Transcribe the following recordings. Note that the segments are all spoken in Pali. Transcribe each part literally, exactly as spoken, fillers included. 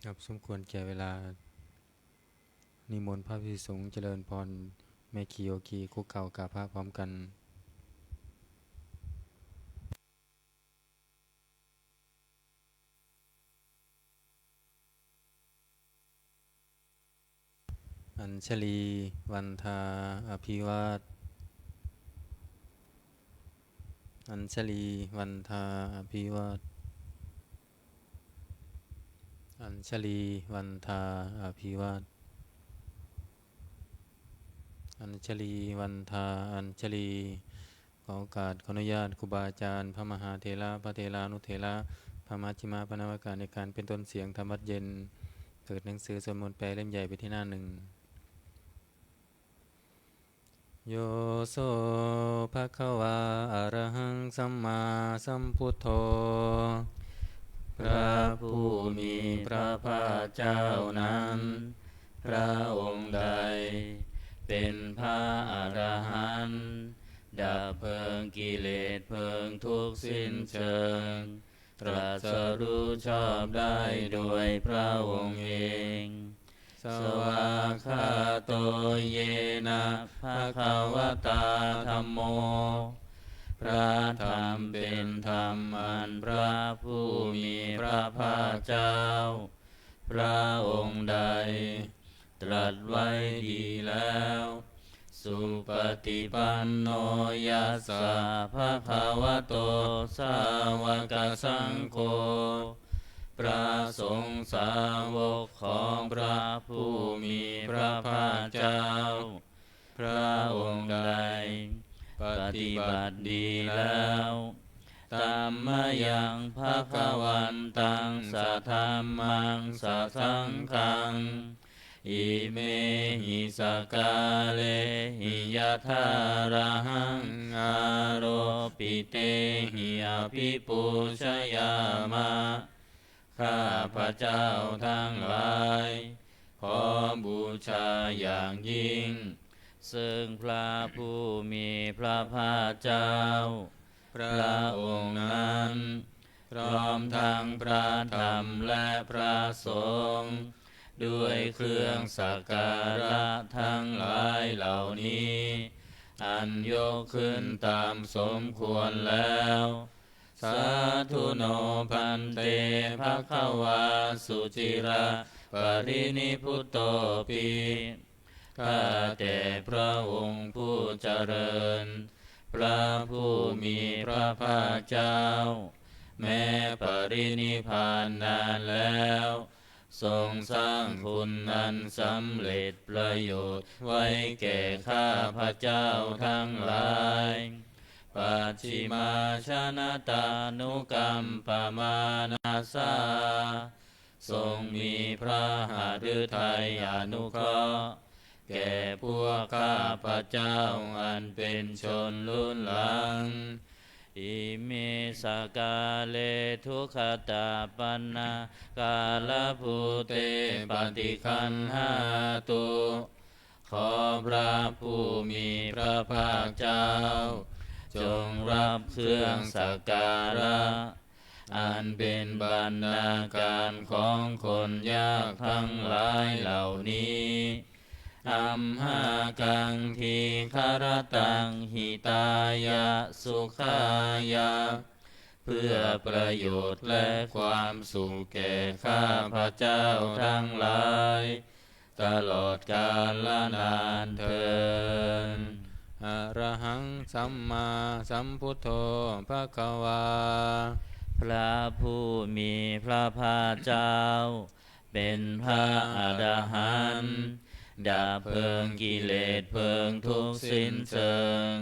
ครับ สมควรแก่เวลา นิมนต์พระภิกษุสงฆ์เจริญพร แม่ชีโยคีคุกเข่ากราบพระพร้อมกัน Añjalivandā abhivād Añjalivandā abhivād Añjalivandā abhivād Añjalivandā añjali ขอโอกาส ขออนุญาตครูบาอาจารย์ พระมหาเถระ พระเถรานุเถระ พระมัชฌิมะ พระนวากะ ในการเป็นต้นเสียงธรรมวัตรเย็น เปิดหนังสือสวดมนต์แปลเล่มใหญ่ไปที่หน้าหนึ่ง Yo so bhagavā arahaṃ sammāsambuddho พระผู้มีพระภาคเจ้านั้น พระองค์ใดเป็นพระอรหันต์ ดับเพลิงกิเลสเพลิงทุกข์สิ้นเชิง ตรัสรู้ชอบได้โดยพระองค์เอง Svākkhāto yena bhagavatā dhammo พระธรรมเป็นธรรมอันพระผู้มีพระภาคเจ้า พระองค์ใด ตรัสไว้ดีแล้ว Supaṭipanno yassa bhagavato sāvakasaṅgho พระสงฆ์สาวกของพระผู้มีพระภาคเจ้า พระองค์ใด ปฏิบัติดีแล้ว Tammayaṃ bhagavantaṃ sadhammaṃ sasaṅghaṃ imehi sakkārehi yathārahaṃ āropitehi abhipūjayāma ข้าพเจ้าทั้งหลาย ขอบูชาอย่างยิ่ง ซึ่งพระผู้มีพระภาคเจ้า พระองค์นั้น พร้อมทั้งพระธรรมและพระสงฆ์ ด้วยเครื่องสักการะทั้งหลายเหล่านี้ อันยกขึ้นตามสมควรแล้ว Sādhu no bhante bhagavā suciraparinibbutopi ข้าแต่พระองค์ผู้เจริญ พระผู้มีพระภาคเจ้า แม้ปรินิพพานนานแล้ว ทรงสร้างคุณอันสำเร็จประโยชน์ไว้แก่ข้าพเจ้าทั้งหลาย Pacchimājanatānukampamānasā ทรงมีพระหฤทัยอนุเคราะห์ แก่พวกข้าพเจ้าอันเป็นชนรุ่นหลัง Ime sakkāre duggatapaṇṇākārabhūte paṭiggaṇhātu ขอพระผู้มีพระภาคเจ้า จงรับเครื่องสักการะ อันเป็นบรรณาการของคนยากทั้งหลายเหล่านี้ Amhākaṃ dīgharattaṃ hitāya sukhāya เพื่อประโยชน์และความสุขแก่ข้าพเจ้าทั้งหลาย ตลอดกาลนานเทอญ Arahaṃ sammāsambuddho bhagavā พระผู้มีพระภาคเจ้า เป็นพระอรหันต์ ดับเพลิงกิเลสเพลิงทุกข์สิ้นเชิง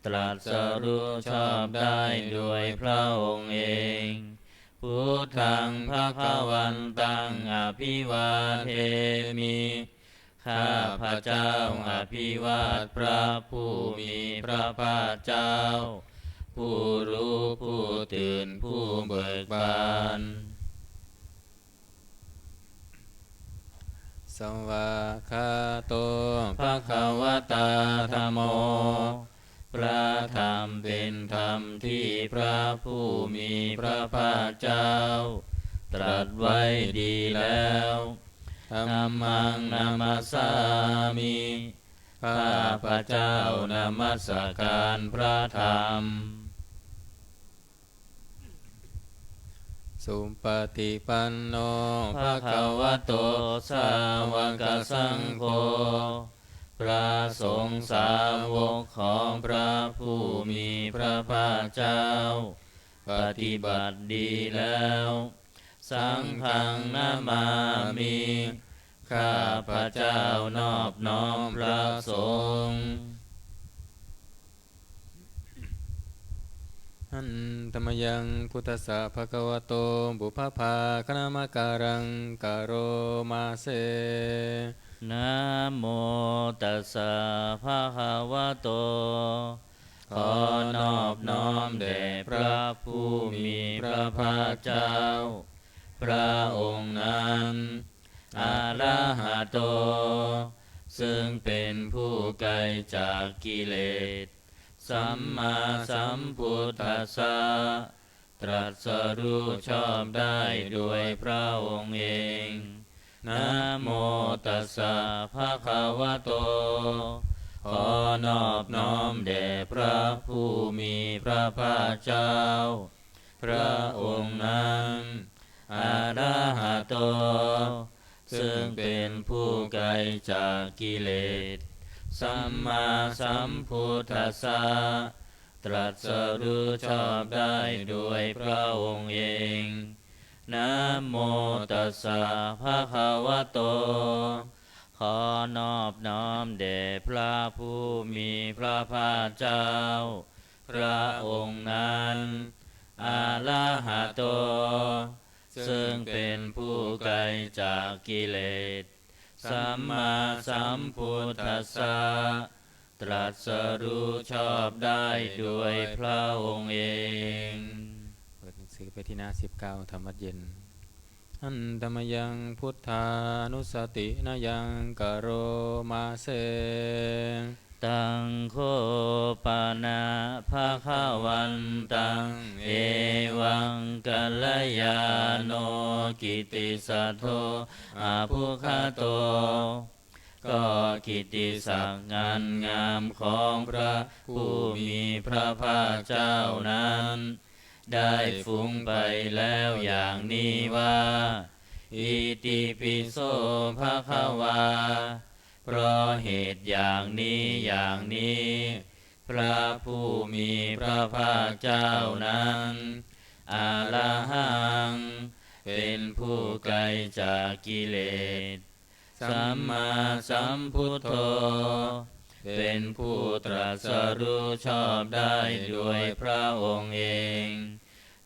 ตรัสรู้ชอบได้โดยพระองค์เอง Buddhaṃ bhagavantaṃ abhivādemi ข้าพเจ้าอภิวาทพระผู้มีพระภาคเจ้า ผู้รู้ผู้ตื่นผู้เบิกบาน Svākkhāto bhagavatā dhammo พระธรรมเป็นธรรมที่พระผู้มีพระภาคเจ้า ตรัสไว้ดีแล้ว Dhammaṃ namassāmi ข้าพเจ้านมัสการพระธรรม Supaṭipanno bhagavato sāvakasaṅgho พระสงฆ์สาวกของพระผู้มีพระภาคเจ้า ปฏิบัติดีแล้ว Saṅghaṃ namāmi ข้าพเจ้านอบน้อมพระสงฆ์ Handa mayaṃ buddhassa bhagavato pubbabhāganamakāraṃ karoma se. Namo tassa bhagavato ขอนอบน้อมแด่พระผู้มีพระภาคเจ้า พระองค์นั้น arahato ซึ่งเป็นผู้ไกลจากกิเลส sammāsambuddhassa ตรัสรู้ชอบได้โดยพระองค์เอง Namo tassa bhagavato ขอนอบน้อมแด่พระผู้มีพระภาคเจ้า พระองค์นั้น arahato ซึ่งเป็นผู้ไกลจากกิเลส sammāsambuddhassa ตรัสรู้ชอบได้โดยพระองค์เอง Namo tassa bhagavato ขอนอบน้อมแด่พระผู้มีพระภาคเจ้า พระองค์นั้น arahato ซึ่งเป็นผู้ไกลจากกิเลส sammāsambuddhassa ตรัสรู้ชอบได้โดยพระองค์เอง เปิดหนังสือไปที่หน้าสิบเก้า ธรรมวัตรเย็น Handa mayaṃ buddhānussatinayaṃ karoma se. Taṃ kho pana bhagavantaṃ evaṃ kalyāṇo kittisaddo abbhuggato ก็กิตติศักดิ์อันงามของพระผู้มีพระภาคเจ้านั้น ได้ฟุ้งไปแล้วอย่างนี้ว่า itipi so bhagavā เพราะเหตุอย่างนี้อย่างนี้ พระผู้มีพระภาคเจ้านั้น arahaṃ เป็นผู้ไกลจากกิเลส sammāsambuddho เป็นผู้ตรัสรู้ชอบได้โดยพระองค์เอง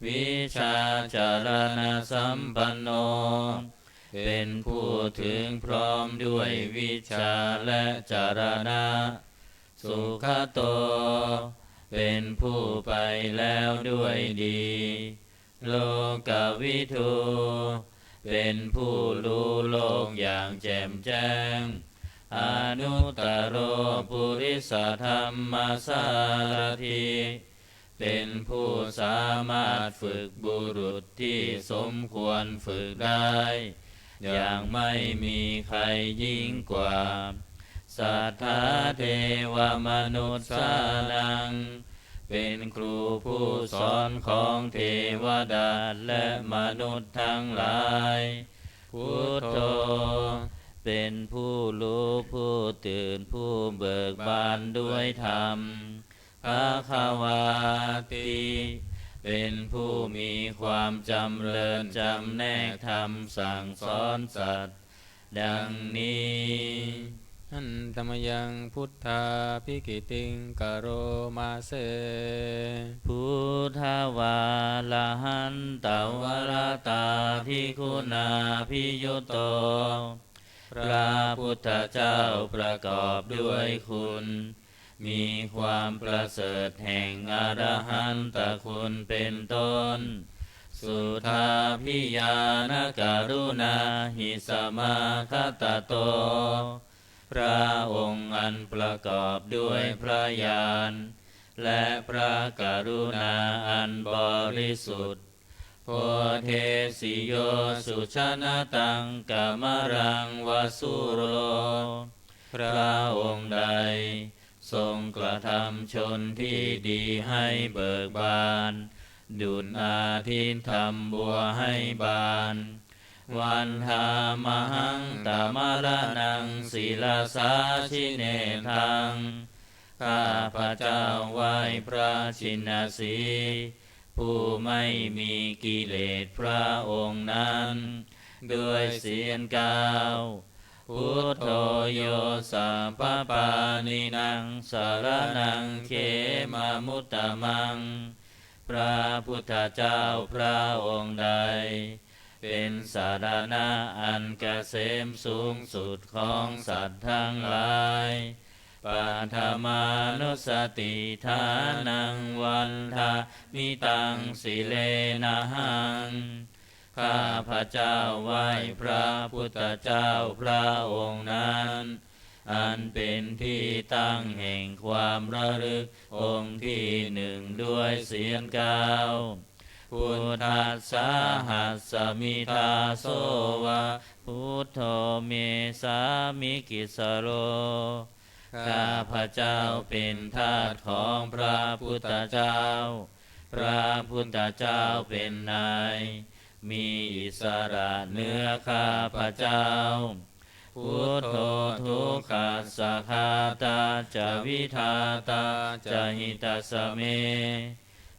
vijjācaraṇasampanno เป็นผู้ถึงพร้อมด้วยวิชชาและจรณะ sugato เป็นผู้ไปแล้วด้วยดี lokavidū เป็นผู้รู้โลกอย่างแจ่มแจ้ง anuttaro purisadammasārathi เป็นผู้สามารถฝึกบุรุษที่สมควรฝึกได้ อย่างไม่มีใครยิ่งกว่า satthā devamanussānaṃ เป็นครูผู้สอนของเทวดาและมนุษย์ทั้งหลาย buddho เป็นผู้รู้ผู้ตื่นผู้เบิกบานด้วยธรรม bhagavāti เป็นผู้มีความจำเริญจำแนกธรรมสั่งสอนสัตว์ ดังนี้ Handa mayaṃ buddhābhigītiṃ karoma se. Buddhavārahantavaratādiguṇābhiyutto พระพุทธเจ้าประกอบด้วยคุณ มีความประเสริฐแห่งอรหันตคุณเป็นต้น suddhābhiñāṇakaruṇāhi samāgatatto พระองค์อันประกอบด้วยพระญาณ และพระกรุณาอันบริสุทธิ์ Bodhesi yo sujanataṃ kamalaṃ va sūro. พระองค์ใดทรงกระทำชนที่ดีให้เบิกบาน ดุจอาทิตย์ทำบัวให้บาน Vandāmahaṃ tamaraṇaṃ sirasā jinendaṃ. ข้าพเจ้าไหว้พระชินสีห์ ผู้ไม่มีกิเลสพระองค์นั้น ด้วยเสียงกล่าว Buddho yo sabbapāṇīnaṃ saraṇaṃ khemamuttamaṃ. พระพุทธเจ้าพระองค์ใด เป็นสรณะอันเกษมสูงสุดของสัตว์ทั้งหลาย Paṭhamānussatiṭṭhānaṃ vandāmi taṃ sirenahaṃ. ข้าพเจ้าไหว้พระพุทธเจ้าพระองค์นั้น อันเป็นที่ตั้งแห่งความระลึกองค์ที่หนึ่งด้วยเสียงกล่าว Buddhassāhasmi dāso va, Buddho me sāmikissaro. ข้าพเจ้าเป็นทาสของพระพุทธเจ้า พระพุทธเจ้าเป็นนาย มีอิสระเหนือข้าพเจ้า Buddho dukkhassa ghātā ca vidhātā ca hitassa me.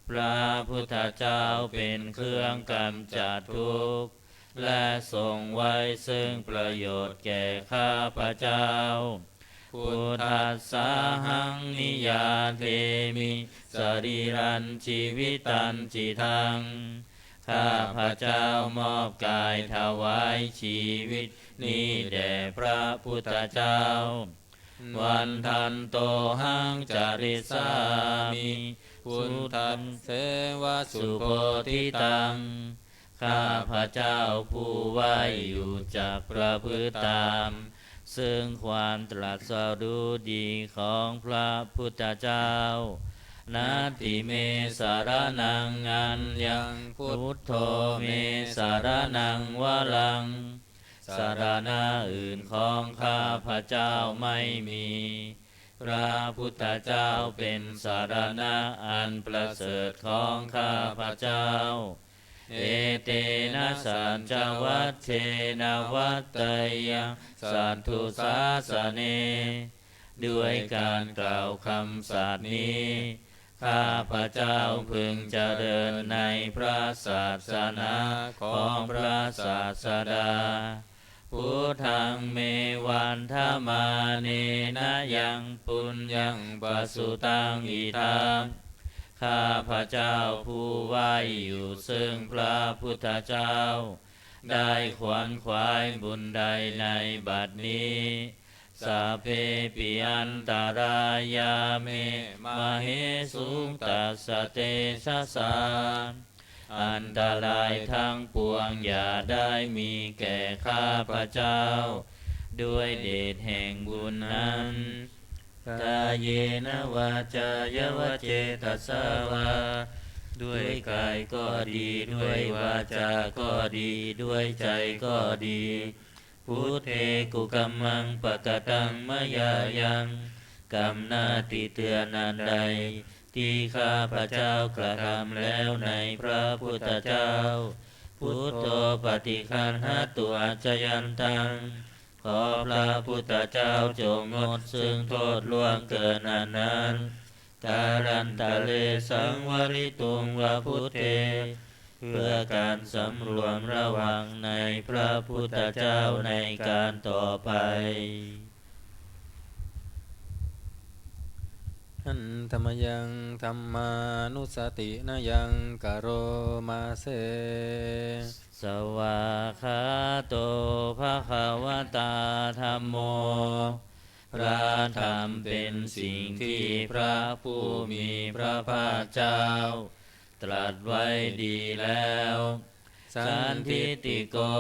พระพุทธเจ้าเป็นเครื่องกำจัดทุกข์ และทรงไว้ซึ่งประโยชน์แก่ข้าพเจ้า Buddhassāhaṃ niyyādemi sarīrañjīvitañcidaṃ. ข้าพเจ้ามอบกายถวายชีวิตนี้แด่พระพุทธเจ้า Vandantohaṃ carissāmi buddhasseva subodhitaṃ. ข้าพเจ้าผู้ไหว้อยู่จักประพฤติตาม ซึ่งความตรัสรู้ดีของพระพุทธเจ้า Natthi me saraṇaṃ aññaṃ, Buddho me saraṇaṃ varaṃ. สรณะอื่นของข้าพเจ้าไม่มี พระพุทธเจ้าเป็นสรณะอันประเสริฐของข้าพเจ้า Etena saccavajjena vaḍḍheyyaṃ satthu sāsane. ด้วยการกล่าวคำสัตย์นี้ ข้าพเจ้าพึงเจริญในพระศาสนาของพระศาสดา Buddhaṃ me vandamānena yaṃ puññaṃ pasutaṃ idha. ข้าพเจ้าผู้ไหว้อยู่ซึ่งพระพุทธเจ้า ได้ขวนขวายบุญใดในบัดนี้ Sabbepi antarāyā me māhesuṃ tassa tejasā. อันตรายทั้งปวงอย่าได้มีแก่ข้าพเจ้า ด้วยเดชแห่งบุญนั้น Kāyena vācāya va cetasā vā. ด้วยกายก็ดี ด้วยวาจาก็ดี ด้วยใจก็ดี Buddhe kukammaṃ pakataṃ mayā yaṃ. กรรมหน้าที่เตือนอันใด ที่ข้าพเจ้ากระทำแล้วในพระพุทธเจ้า Buddho paṭiggaṇhatu accayantaṃ. ขอพระพุทธเจ้าจงงดซึ่งโทษล่วงเกินอันนั้น Kālantare saṃvarituṃ va buddhe. เพื่อการสำรวมระวังในพระพุทธเจ้าในการต่อไป Handa mayaṃ dhammānussatinayaṃ karoma se. Svākkhāto bhagavatā dhammo. พระธรรมเป็นสิ่งที่พระผู้มีพระภาคเจ้า ตรัสไว้ดีแล้ว Sandiṭṭhiko.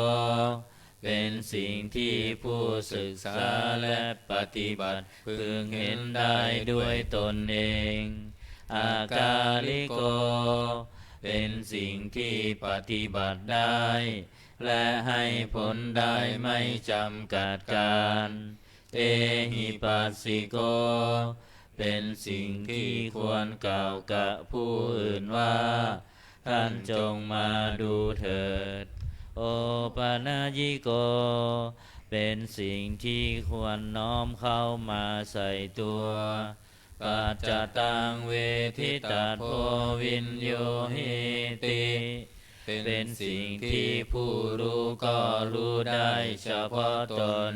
เป็นสิ่งที่ผู้ศึกษาและปฏิบัติพึงเห็นได้ด้วยตนเอง Akāliko. เป็นสิ่งที่ปฏิบัติได้ และให้ผลได้ไม่จำกัดกาล ehipassiko เป็นสิ่งที่ควรกล่าวกับผู้อื่นว่า ท่านจงมาดูเถิด opanayiko เป็นสิ่งที่ควรน้อมเข้ามาใส่ตัว paccattaṃ veditabbo viññūhīti เป็นสิ่งที่ผู้รู้ก็รู้ได้เฉพาะตน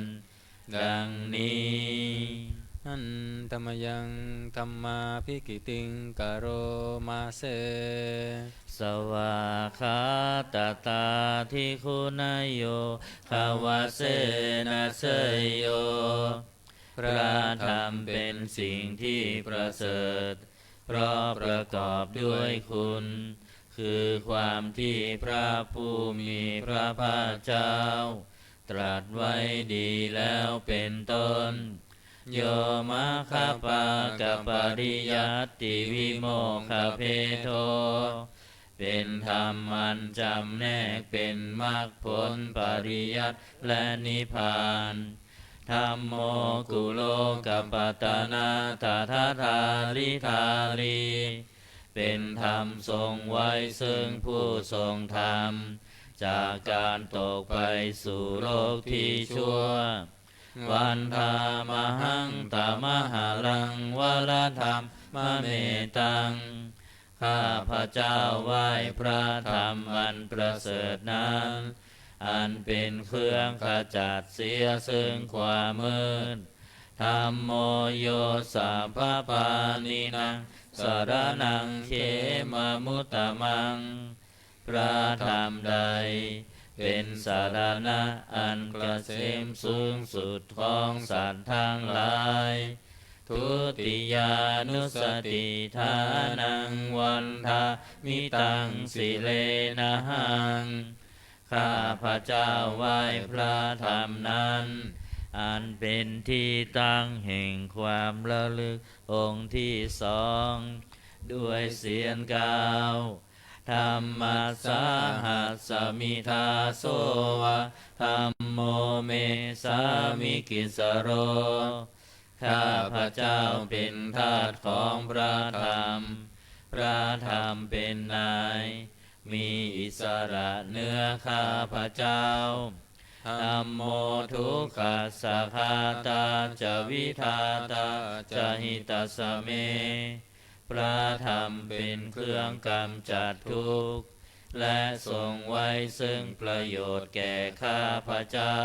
ดังนี้ Handa mayaṃ dhammābhigītiṃ karoma se. Svākkhātatādiguṇayogavasena seyyo พระธรรมเป็นสิ่งที่ประเสริฐ เพราะประกอบด้วยคุณ คือความที่พระผู้มีพระภาคเจ้า ตรัสไว้ดีแล้วเป็นต้น yo maggapākapariyattivimokkhabhedo เป็นธรรมอันจำแนกเป็นมรรคผลปริยัติและนิพพาน dhammo kulokapatanā tadadhāridhārī เป็นธรรมทรงไว้ซึ่งผู้ทรงธรรม จากการตกไปสู่โลกที่ชั่ว Vandāmahaṃ tamaharaṃ varadhammametaṃ ข้าพเจ้าไหว้พระธรรมอันประเสริฐนั้น อันเป็นเครื่องขจัดเสียซึ่งความมืด Dhammo yo sabbapāṇīnaṃ saraṇaṃ khemamuttamaṃ พระธรรมใดเป็นสรณะอันเกษมสูงสุดของสัตว์ทั้งหลาย Dutiyānussatiṭṭhānaṃ vandāmi taṃ sirenahaṃ ข้าพเจ้าไหว้พระธรรมนั้น อันเป็นที่ตั้งแห่งความระลึกองค์ที่สอง ด้วยเสียงกล่าว Dhammassāhasmi dāso va dhammo me sāmikissaro ข้าพเจ้าเป็นทาสของพระธรรม พระธรรมเป็นนาย มีอิสระเหนือข้าพเจ้า Dhammo dukkhassa ghātā ca vidhātā ca hitassa me พระธรรมเป็นเครื่องกำจัดทุกข์ และทรงไว้ซึ่งประโยชน์แก่ข้าพเจ้า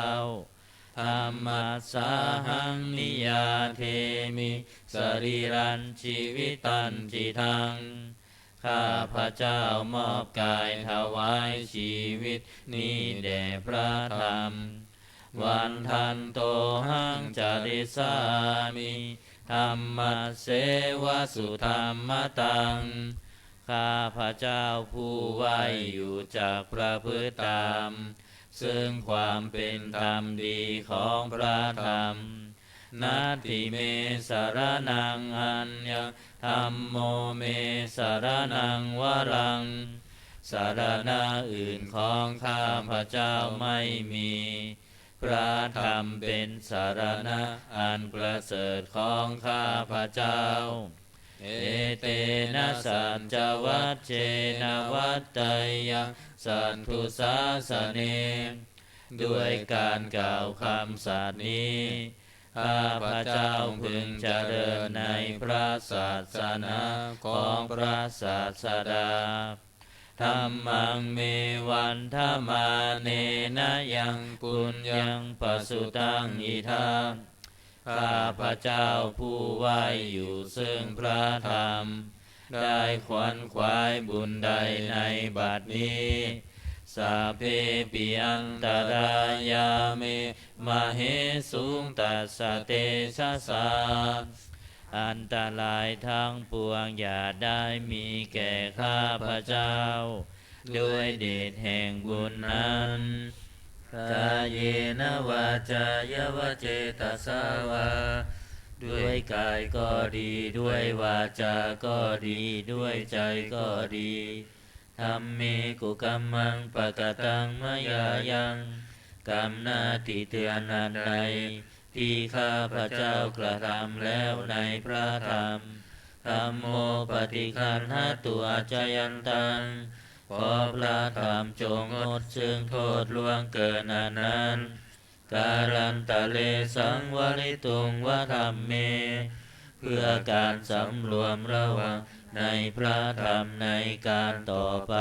Dhammassāhaṃ niyyādemi sarīrañjīvitañcidaṃ ข้าพเจ้ามอบกายถวายชีวิตนี้แด่พระธรรม Vandantohaṃ carissāmi dhammasseva sudhammataṃ ข้าพเจ้าผู้ไหว้อยู่จักประพฤติตาม ซึ่งความเป็นธรรมดีของพระธรรม Natthi me saraṇaṃ aññaṃ dhammo me saraṇaṃ varaṃ สรณะอื่นของข้าพเจ้าไม่มี พระธรรมเป็นสรณะอันประเสริฐของข้าพเจ้า Etena saccavajjena vaḍḍheyyaṃ satthu sāsane ด้วยการกล่าวคำสัตย์นี้ ข้าพเจ้าพึงเจริญในพระศาสนาของพระศาสดา Dhammaṃ me vandamānena yaṃ puññaṃ pasutaṃ idha ข้าพเจ้าผู้ไหว้อยู่ซึ่งพระธรรม ได้ขวนขวายบุญใดในบัดนี้ Sabbepi antarāyā me māhesuṃ tassa tejasā อันตรายทั้งปวงอย่าได้มีแก่ข้าพเจ้า ด้วยเดชแห่งบุญนั้น Kāyena vācāya va cetasā vā ด้วยกายก็ดี ด้วยวาจาก็ดี ด้วยใจก็ดี Dhamme kukammaṃ pakataṃ mayā yaṃ. กรรมหน้าที่เตือนอันใด ที่ข้าพเจ้ากระทำแล้วในพระธรรม Dhammo paṭiggaṇhatu accayantaṃ. ขอพระธรรมจงงดซึ่งโทษล่วงเกินอันนั้น Kālantare saṃvarituṃ va dhamme. เพื่อการสำรวมระวังในพระธรรมในการต่อไป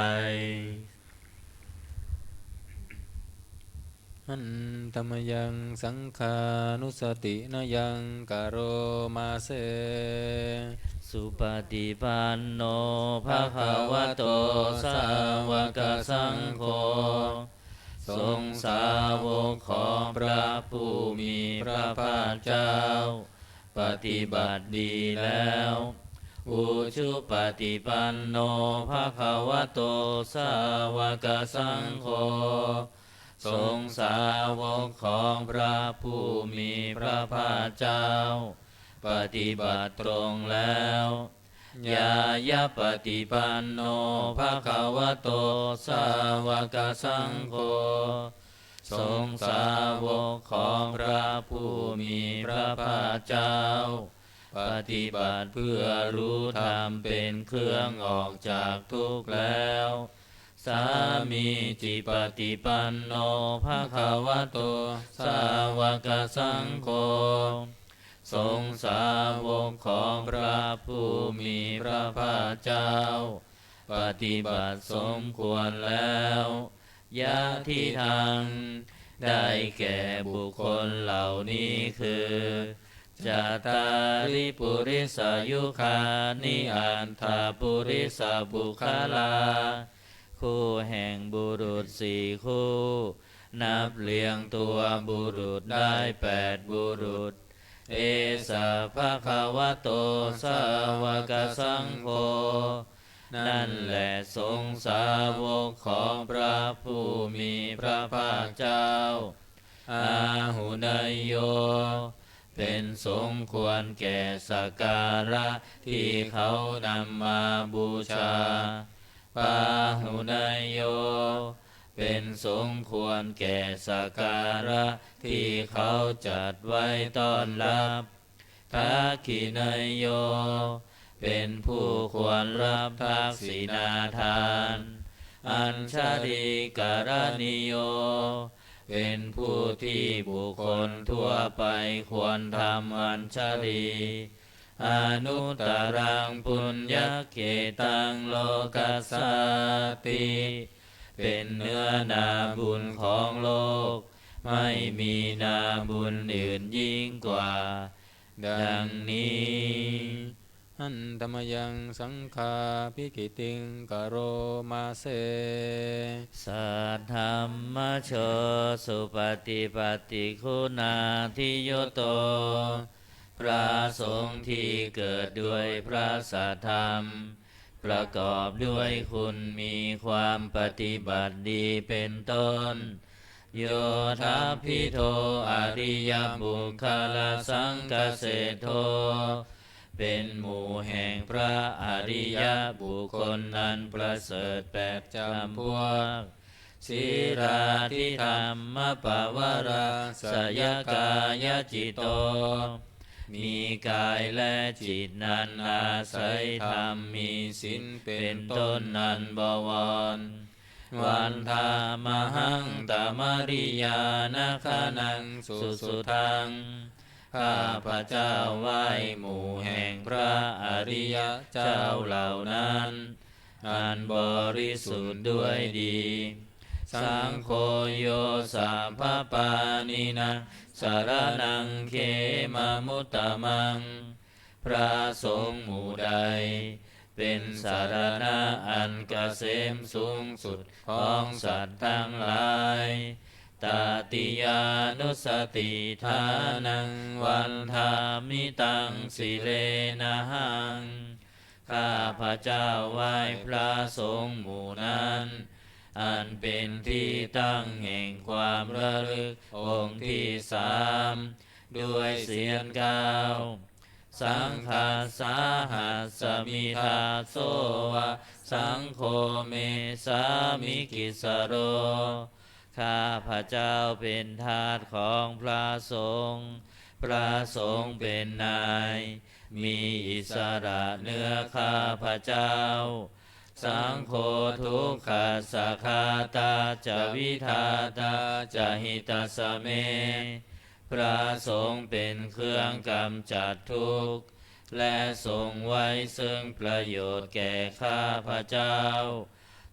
Handa mayaṃ saṅghānussatinayaṃ karoma se. Supaṭipanno bhagavato sāvakasaṅgho. สงฆ์สาวกของพระผู้มีพระภาคเจ้า ปฏิบัติดีแล้ว Ujupaṭipanno bhagavato sāvakasaṅgho. สงฆ์สาวกของพระผู้มีพระภาคเจ้า ปฏิบัติตรงแล้ว Ñāyapaṭipanno bhagavato sāvakasaṅgho. สงฆ์สาวกของพระผู้มีพระภาคเจ้า ปฏิบัติเพื่อรู้ธรรมเป็นเครื่องออกจากทุกข์แล้ว Sāmīcipaṭipanno bhagavato sāvakasaṅgho. สงฆ์สาวกของพระผู้มีพระภาคเจ้า ปฏิบัติสมควรแล้ว Yadidaṃ. ได้แก่บุคคลเหล่านี้คือ Cattāri purisayugāni aṭṭha purisapuggalā. คู่แห่งบุรุษสี่คู่ นับเรียงตัวบุรุษได้แปดบุรุษ Esa bhagavato sāvakasaṅgho. นั่นแหละสงฆ์สาวกของพระผู้มีพระภาคเจ้า Āhuneyyo. เป็นสงฆ์ควรแก่สักการะที่เขานำมาบูชา Pāhuneyyo. เป็นสงฆ์ควรแก่สักการะที่เขาจัดไว้ต้อนรับ Dakkhiṇeyyo. เป็นผู้ควรรับทักษิณาทาน Añjalikaraṇīyo. เป็นผู้ที่บุคคลทั่วไปควรทำอัญชลี Anuttaraṃ puññakkhettaṃ lokassāti. เป็นเนื้อนาบุญของโลก ไม่มีนาบุญอื่นยิ่งกว่า ดังนี้ Handa mayaṃ saṅghābhigītiṃ karoma se. Saddhammajo supaṭipattiguṇādiyutto. พระสงฆ์ที่เกิดด้วยพระสัทธรรม ประกอบด้วยคุณมีความปฏิบัติดีเป็นต้น Yoṭṭhabbidho ariyapuggalasaṅghaseṭṭho. เป็นหมู่แห่งพระอริยบุคคลนั้นประเสริฐแปดจำพวก Sīlādidhammapavarāsayakāyacitto. มีกายและจิตนั้นอาศัยธรรมมีศีลเป็นต้นนั้นบวร Vandāmahaṃ tamariyanāgaṇaṃ susuddhaṃ. ข้าพเจ้าไหว้หมู่แห่งพระอริยเจ้าเหล่านั้น อันบริสุทธิ์ด้วยดี Saṅgho yo sabbapāṇīnaṃ saraṇaṃ khemamuttamaṃ. พระสงฆ์หมู่ใด เป็นสรณะอันเกษมสูงสุดของสัตว์ทั้งหลาย Tatiyānussatiṭṭhānaṃ vandāmi taṃ sirenahaṃ. ข้าพเจ้าไหว้พระสงฆ์หมู่นั้น อันเป็นที่ตั้งแห่งความระลึกองค์ที่สาม ด้วยเศียรเก้า Saṅghassa hasmi dāso va, saṅgho me sāmikissaro. ข้าพเจ้าเป็นทาสของพระสงฆ์ พระสงฆ์เป็นนาย มีอิสระเหนือข้าพเจ้า Saṅgho dukkhassa ghātā ca vidhātā ca hitassa me. พระสงฆ์เป็นเครื่องกำจัดทุกข์ และทรงไว้ซึ่งประโยชน์แก่ข้าพเจ้า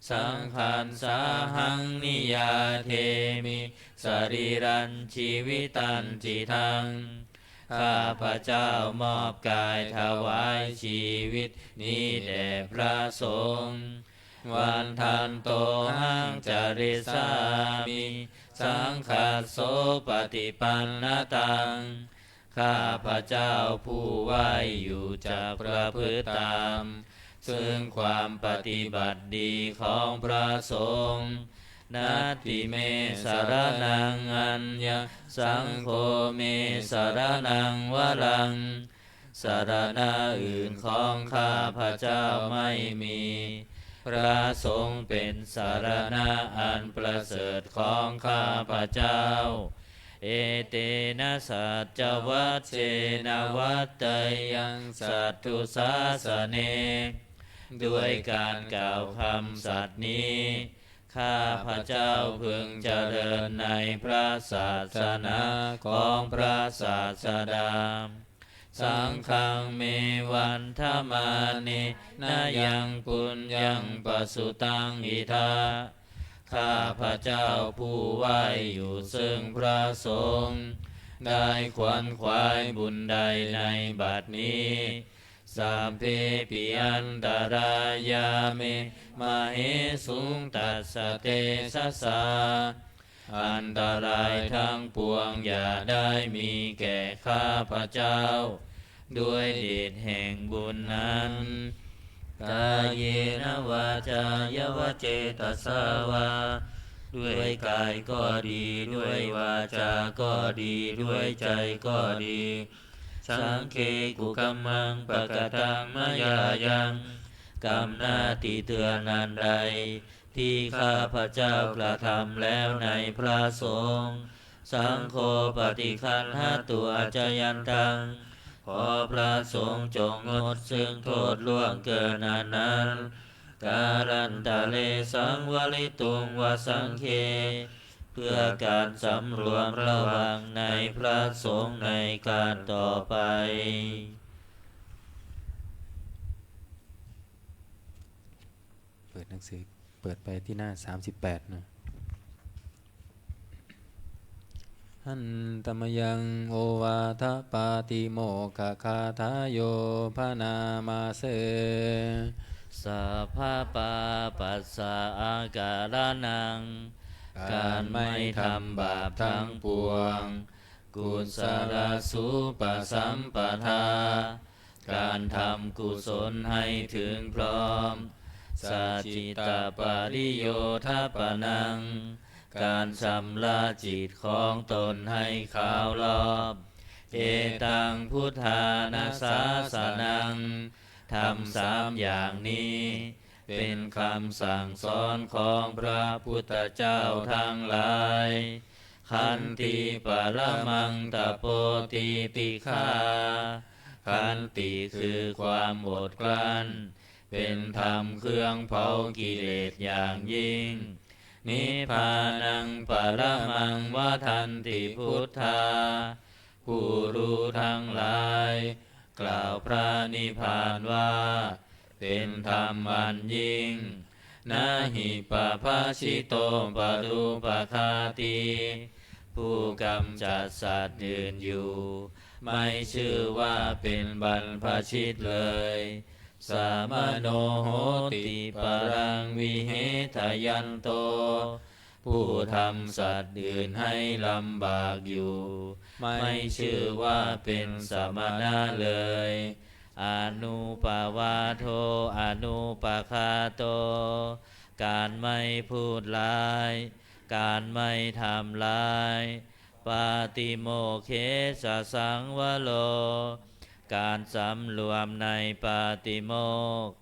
Saṅghassāhaṃ niyyādemi sarīrañjīvitañcidaṃ. ข้าพเจ้ามอบกายถวายชีวิตนี้แด่พระสงฆ์ Vandantohaṃ carissāmi saṅghassopaṭipannataṃ. ข้าพเจ้าผู้ไหว้อยู่จักประพฤติตาม ซึ่งความปฏิบัติดีของพระสงฆ์ Natthi me saraṇaṃ aññaṃ, saṅgho me saraṇaṃ varaṃ. สรณะอื่นของข้าพเจ้าไม่มี พระสงฆ์เป็นสรณะอันประเสริฐของข้าพเจ้า Etena saccavajjena vaḍḍheyyaṃ satthu sāsane. ด้วยการกล่าวคำสัตย์นี้ ข้าพเจ้าพึงเจริญในพระศาสนาของพระศาสดา Saṅghaṃ me vandamānena yaṃ puññaṃ pasutaṃ idha. ข้าพเจ้าผู้ไหว้อยู่ซึ่งพระสงฆ์ ได้ขวนขวายบุญใดในบัดนี้ Sabbepi antarāyā me māhesuṃ tassa tejasā. อันตรายทั้งปวงอย่าได้มีแก่ข้าพเจ้า ด้วยเดชแห่งบุญนั้น Kāyena vācāya va cetasā vā. ด้วยกายก็ดี ด้วยวาจาก็ดี ด้วยใจก็ดี Saṅghe kukammaṃ pakataṃ mayā yaṃ. กรรมหน้าที่เตือนอันใด ที่ข้าพเจ้ากระทำแล้วในพระสงฆ์ Saṅgho paṭiggaṇhatu accayantaṃ. ขอพระสงฆ์จงงดซึ่งโทษล่วงเกินอันนั้น Kālantare saṃvarituṃ va saṅghe. เพื่อการสำรวมระวังในพระสงฆ์ในการต่อไป เปิดหนังสือ เปิดไปที่หน้า สามสิบแปด นะ Handa mayaṃ ovādapātimokkhagāthāyo bhaṇāma se. Sabbapāpassa akaraṇaṃ. การไม่ทำบาปทั้งปวง Kusalasupasampadā. การทำกุศลให้ถึงพร้อม Sacittapariyodapanaṃ. การชำระจิตของตนให้ขาวรอบ Etaṃ buddhāna sāsanaṃ. ธรรมสามอย่างนี้ เป็นคำสั่งสอนของพระพุทธเจ้าทั้งหลาย Khanti paramaṃ tapo titikkhā. Khanti คือความอดกลั้น เป็นธรรมเครื่องเผากิเลสอย่างยิ่ง Nibbānaṃ paramaṃ vadanti buddhā. ผู้รู้ทั้งหลาย กล่าวพระนิพพานว่า เป็นธรรมอันยิ่ง Na hi pabbajito parūpaghātī. ผู้กำจัดสัตว์อื่นอยู่ ไม่ชื่อว่าเป็นบรรพชิตเลย Samaṇo hoti paraṃ vihetayanto. ผู้ทำสัตว์อื่นให้ลำบากอยู่ ไม่ชื่อว่าเป็นสมณะเลย Anūpavādo anūpaghāto. การไม่พูดร้าย การไม่ทำร้าย Pātimokkhe ca saṃvaro. การสำรวมในปาติโมกข์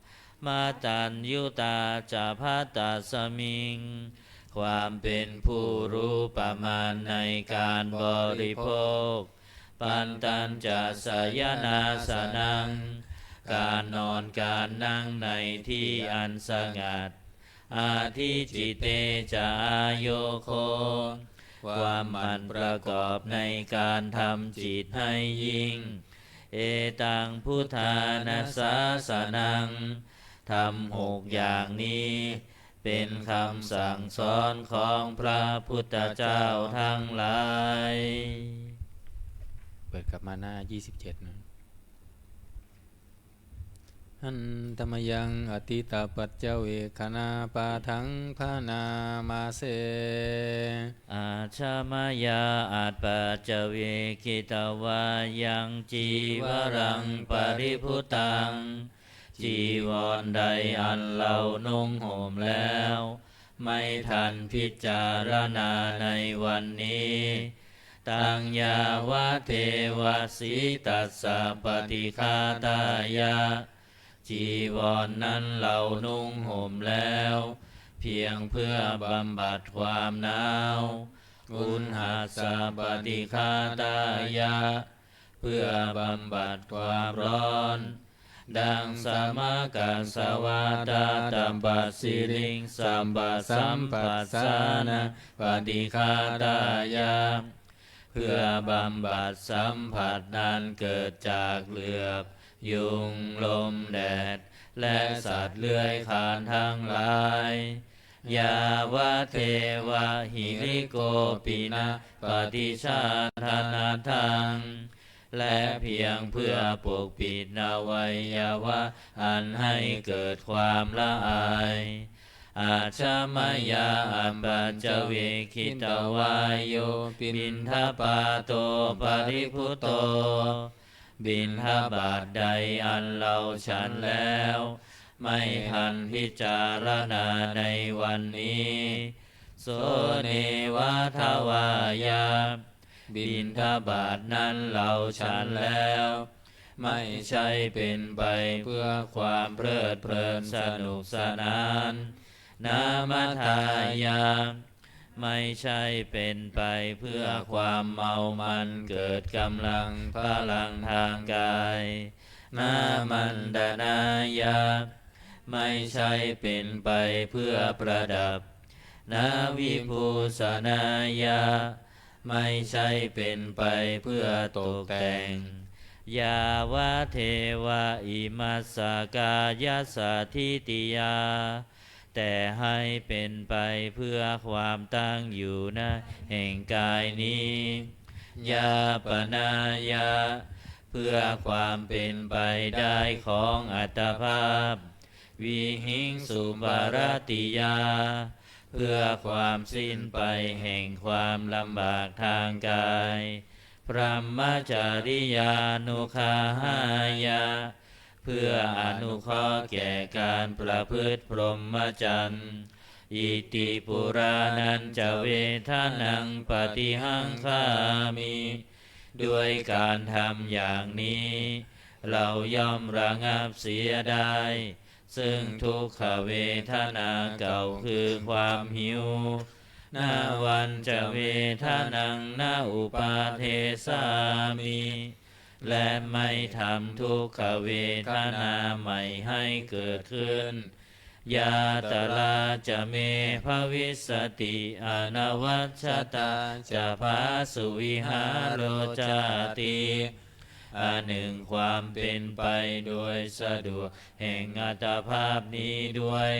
mataññutā ca bhaddasmiṃ ความเป็นผู้รู้ประมาณในการบริโภค pantañca sayanāsanaṃ การนอนการนั่งในที่อันสงัด adhicitte ca āyogo ความหมั่นประกอบในการทำจิตให้ยิ่ง etaṃ buddhāna sāsanaṃ ธรรมหกอย่างนี้ เป็นคำสั่งสอนของพระพุทธเจ้าทั้งหลาย เปิดกลับมาหน้า ยี่สิบเจ็ด นะ Handa mayaṃ atītapaccavekkhaṇapāṭhaṃ bhaṇāma se. Ajja mayā apaccavekkhitvā yaṃ cīvaraṃ paribhuttaṃ จีวรใดอันเรานุ่งห่มแล้ว ไม่ทันพิจารณาในวันนี้ taṃ yāvadeva sītassa paṭighātāya จีวรนั้นเรานุ่งห่มแล้ว เพียงเพื่อบำบัดความหนาว uṇhassa paṭighātāya เพื่อบำบัดความร้อน daṃsamakasavātātapasiriṃsapasamphassāna paṭighātāya เพื่อบำบัดสัมผัสนั้นเกิดจากเหลือบ ยุง ลม แดด และสัตว์เลื้อยคลานทั้งหลาย yāvadeva hirikopinapaṭicchādanatthaṃ และเพียงเพื่อปกปิดอวัยวะอันให้เกิดความละอาย Ajja mayā apaccavekkhitvā yo piṇḍapāto paribhutto บิณฑบาตใดอันเราฉันแล้ว ไม่ทันพิจารณาในวันนี้ so neva davāya บิณฑบาตนั้นเราฉันแล้ว ไม่ใช่เป็นไปเพื่อความเพลิดเพลินสนุกสนาน na madāya ไม่ใช่เป็นไปเพื่อความเมามันเกิดกำลังพลังทางกาย na maṇḍanāya ไม่ใช่เป็นไปเพื่อประดับ na vibhūsanāya ไม่ใช่เป็นไปเพื่อตกแต่ง yāvadeva imassa kāyassa ṭhitiyā แต่ให้เป็นไปเพื่อความตั้งอยู่นะแห่งกายนี้ yāpanāya เพื่อความเป็นไปได้ของอัตภาพ vihiṃsuparatiyā เพื่อความสิ้นไปแห่งความลำบากทางกาย brahmacariyānuggahāya เพื่ออนุเคราะห์แก่การประพฤติพรหมจรรย์ iti purāṇañca vedanaṃ paṭihaṅkhāmi ด้วยการทำอย่างนี้ เราย่อมระงับเสียได้ ซึ่งทุกขเวทนาเก่าคือความหิว navañca vedanaṃ na uppādessāmi และไม่ทำทุกขเวทนาใหม่ให้เกิดขึ้น yātrā ca me bhavissati anavajjatā ca phāsuvihāro cāti อันหนึ่งความเป็นไปโดยสะดวกแห่งอัตภาพนี้ด้วย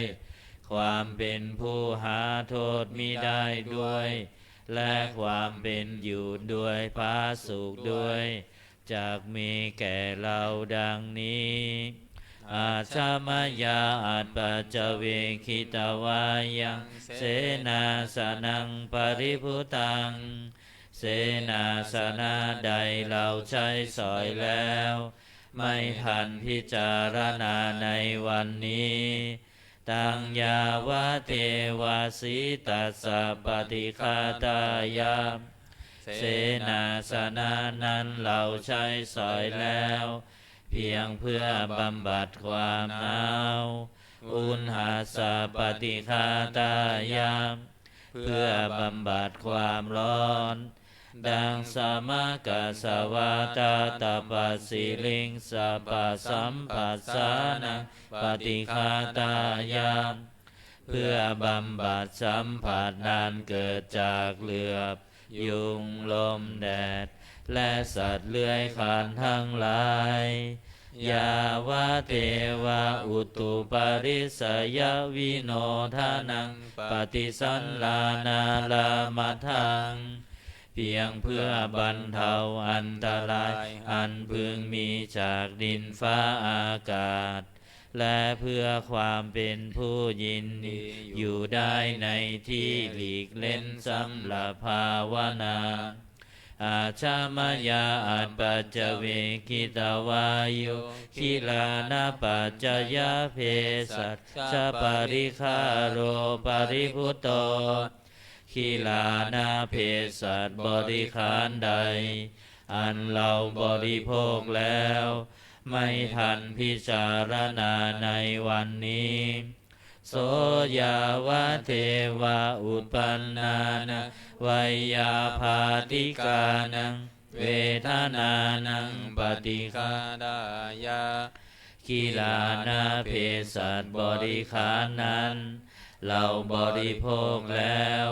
ความเป็นผู้หาโทษมิได้ด้วย และความเป็นอยู่ด้วยผาสุกด้วย จักมีแก่เราดังนี้ Ajja mayā apaccavekkhitvā yaṃ senāsanaṃ paribhuttaṃ เสนาสนะใดเราใช้สอยแล้ว ไม่ทันพิจารณาในวันนี้ taṃ yāvadeva sītassa paṭighātāya เสนาสนะนั้นเราใช้สอยแล้ว เพียงเพื่อบำบัดความหนาว อุณหัสสะปฏิฆาตายะ เพื่อบำบัดความร้อน ดัง สมะกัสสวาตาตะปัสสิลิงสะปะสัมปัสสานังปฏิฆาตายะ เพื่อบำบัดสัมผัสอันเกิดจากเหลือบ ยุง ลม แดด และสัตว์เลื้อยคลานทั้งหลาย ยาวะเทวะอุตุปริสยวิโนทนังปฏิสันลานาลามัทัง เพียงเพื่อบรรเทาอันตรายอันพึงมีจากดินฟ้าอากาศ และเพื่อความเป็นผู้ยินดีอยู่ได้ในที่หลีกเล้นสำหรับภาวนา Ajja mayā apaccavekkhitvā yo khilānapaccayabhesajjaparikkhāro paribhutto ขีลานะเภสัชบริขารใด อันเราบริโภคแล้ว ไม่ทันพิจารณาในวันนี้ So yāvadeva uppannānaṃ veyyābādhikānaṃ vedanānaṃ paṭighātāya ขีลานะเภสัชบริขารนั้น เราบริโภคแล้ว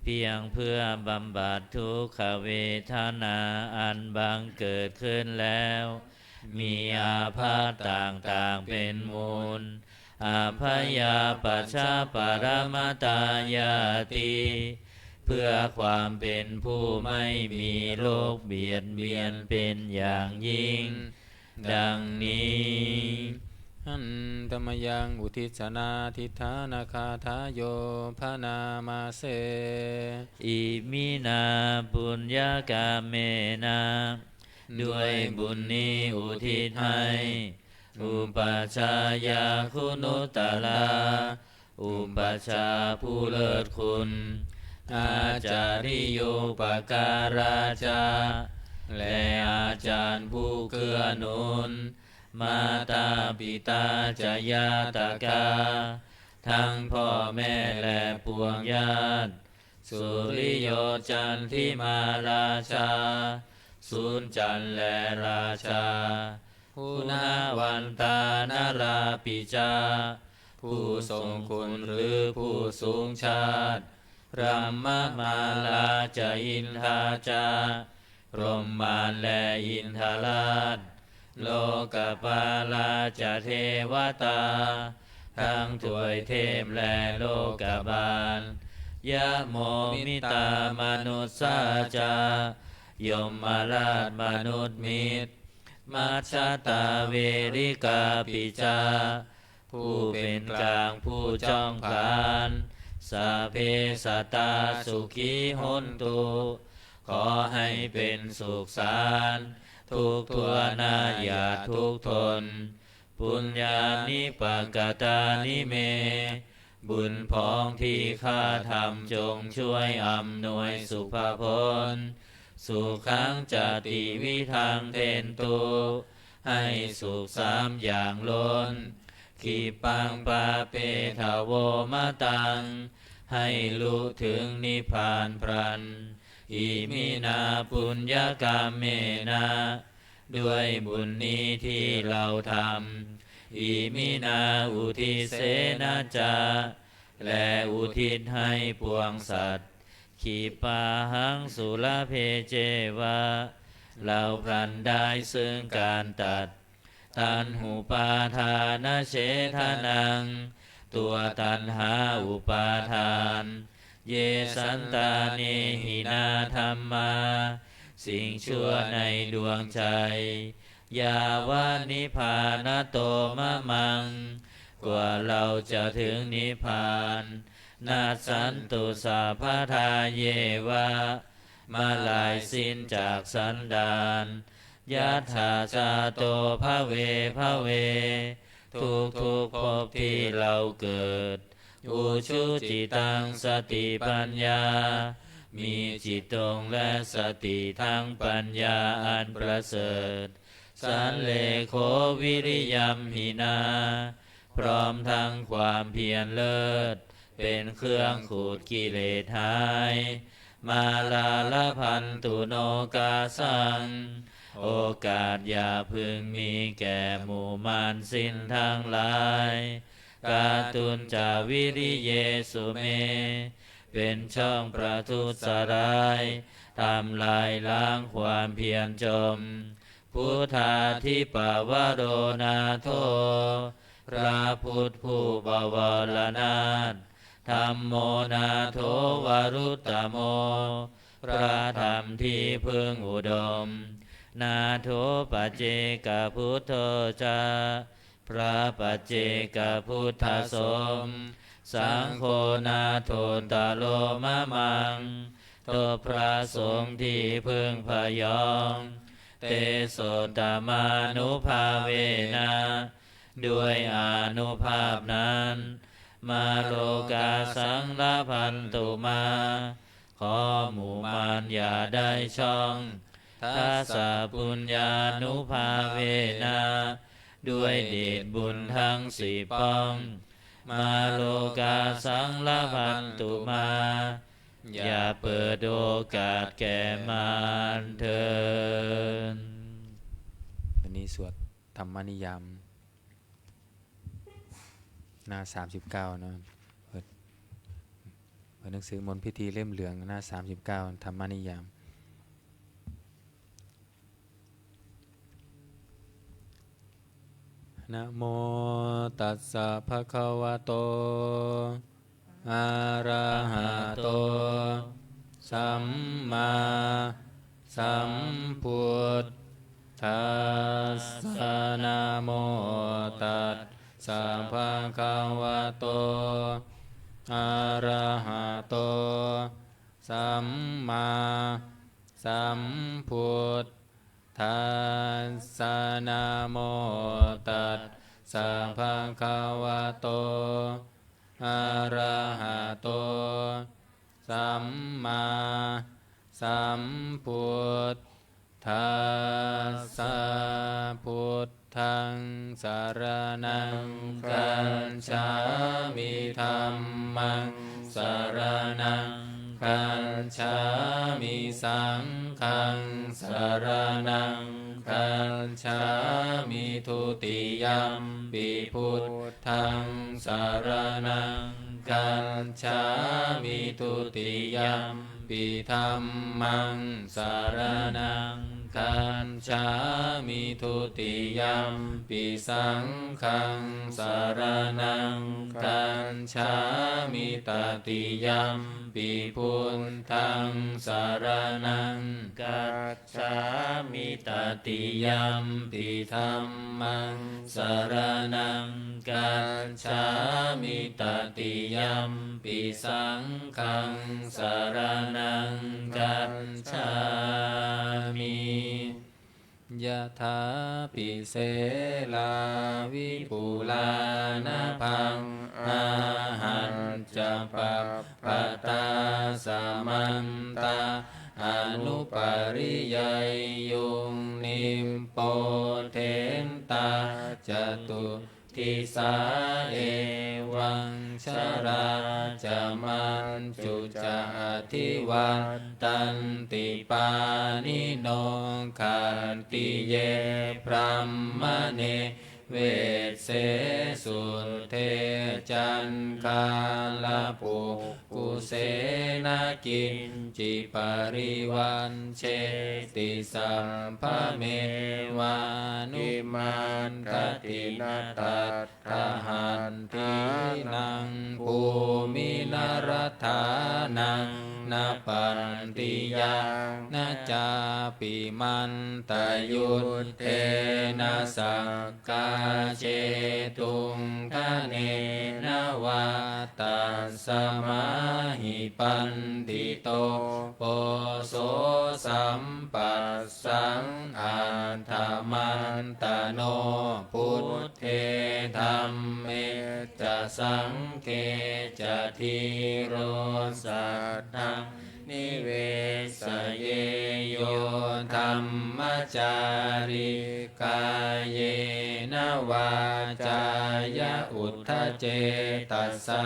เพียงเพื่อบำบัดทุกขเวทนาอันบังเกิดขึ้นแล้ว มีอาภัพต่างๆเป็นมูล Abyāpajjhaparamatāyāti เพื่อความเป็นผู้ไม่มีโรคเบียดเบียนเป็นอย่างยิ่ง ดังนี้ Handa mayaṃ uddissanādhiṭṭhānagāthāyo bhaṇāma se. Iminā puññakammena ด้วยบุญนี้อุทิศให้ Upajjhāyā guṇuttarā อุปัชฌาย์ผู้เลิศคุณ Ācariyūpakārā ca และอาจารย์ผู้เกื้อหนุน Mātā pitā ca ñātakā ทั้งพ่อแม่และปวงญาติ Suriyo candimā rājā สุริจันทร์และราชา Guṇavantā narāpi ca ผู้ทรงคุณหรือผู้สูงชาติ Brahmamārā ca indā ca พรหมมารและอินทราช Lokapālā ca devatā ทั้งทวยเทพและโลกบาล Yamo mittā manussā ca ยมราชมนุษย์มิตร Majjhattā verikāpi ca ผู้เป็นกลางผู้จ้องผลาญ Sabbe sattā sukhī hontu ขอให้เป็นสุขสันต์ทุกทั่วหน้าอย่าทุกข์ทน Puññāni pakatāni me บุญผองที่ข้าทำจงช่วยอำนวยสุภผล Sukhañca tividhaṃ dentu ให้สุขสามอย่างล้น Khippaṃ pāpetha vomataṃ ให้ลุถึงนิพพานพลัน Iminā puññakammena ด้วยบุญนี้ที่เราทำ Iminā uddisena ca และอุทิศให้ปวงสัตว์ Khippāhaṃ sulabhe ceva เราพลันได้ซึ่งการตัด Taṇhupādānachedanaṃ ตัวตัณหาอุปาทาน Ye santāne hinā dhammā สิ่งชั่วในดวงใจ Yāva nibbānato mamaṃ กว่าเราจะถึงนิพพาน Nassantu sabbadā yeva เมื่อลายสิ้นจากสันดาน Yattha jāto bhave bhave ทุกทุกๆภพที่เราเกิด Ujucittaṃ satipaññā มีจิตตรงและสติทั้งปัญญาอันประเสริฐ สัลเลโขวิริยัมหินา พร้อมทั้งความเพียรเลิศ เป็นเครื่องขูดกิเลสหาย มาลาลพันตุโนกาสัง โอกาสอย่าพึงมีแก่หมู่มารสิ้นทั้งหลาย กาตุญจาวิริเยสุเม เป็นช่องประทุษร้าย ทำลายล้างความเพียรจม พุทธาธิปวโรนาโถ พระพุทธผู้บวรนาถ ธัมโมนาโถวรุตตโม พระธรรมที่พึ่งอุดม นาโถปัจเจกพุทโธจา พระปัจเจกพุทธสม สังโฆนาโถตโลมะมัง ทบพระสงฆ์ที่พึ่งพยอง เตโสตมานุภาเวนะ ด้วยอานุภาพนั้น มาโลกาสังลพันตุมา ขอหมู่มารอย่าได้ช่อง ทัสสะปุญญานุภาเวนะ ด้วยเดชบุญทั้งสิบป้อง มาโลกาสังลพันตุมา อย่าเปิดโอกาสแก่มารเถิด วันนี้สวดธรรมนิยาม หน้าสามสิบเก้านะ เปิด เปิดหนังสือมนต์พิธีเล่มเหลือง หน้าสามสิบเก้า ธรรมนิยาม Namo tassa bhagavato arahato sammāsambuddhassa. Namo tassa bhagavato arahato sammāsambuddhassa. Namo tassa bhagavato arahato sammāsambuddhassa. Buddhaṃ saraṇaṃ gacchāmi. Dhammaṃ saraṇaṃ gacchāmi. Saṅghaṃ saraṇaṃ gacchāmi. Dutiyampi buddhaṃ saraṇaṃ gacchāmi. Dutiyampi dhammaṃ saraṇaṃ gacchāmi. Dutiyampi saṅghaṃ saraṇaṃ gacchāmi. Tatiyampi buddhaṃ saraṇaṃ gacchāmi. Tatiyampi dhammaṃ saraṇaṃ gacchāmi. Tatiyampi saṅghaṃ saraṇaṃ gacchāmi. Yathā pi selā vipulā nabhaṃ āharajappattā samantā anupariyeyyuṃ nibbothentā catu disā evaṃ jarā ca maññu ca adhivattanti pāṇino khattiye brāhmaṇe vesse sudde caṇḍālapukkuse na kiñci parivaññeti sabbamevānubhāvati. Na tat thahatthiṃ bhūmiṃ na rathānaṃ na pattiyā na cāpi mantayuddhena sakkā jetuṃ dhanena vā. Tasmā hi paṇḍito poso sampas saṃ attamantano buddhe dhamme ca saṅghe ca dhīro saddhaṃ nivesayeyyo dhammacārī kāyena vācāya uddhacetasā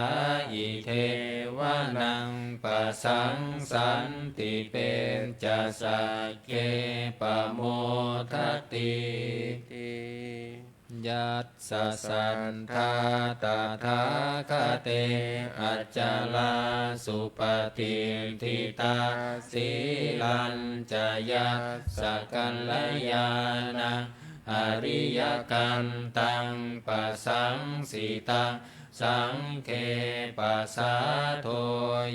idheva naṃ pasaṃsanti peccasagge pamodati. Yassa saddhā tathāgate acalā supatiṭṭhitā sīlañca yassa kalyāṇaṃ ariyakantaṃ pasaṃsitaṃ saṅghe pasādo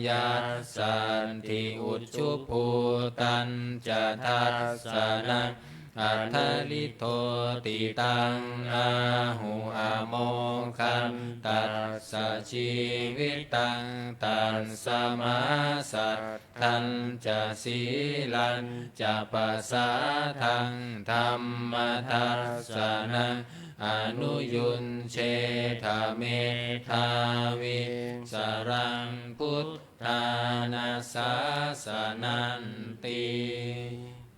yassatthi ujubhūtañca dassanaṃ adaliddoti taṃ āhu amoghaṃ tassa jīvitaṃ. Tasmā saddhañca sīlañca pasādaṃ dhammadassanaṃ anuyuñjitha medhāvī saraṃ buddhāna sāsananti.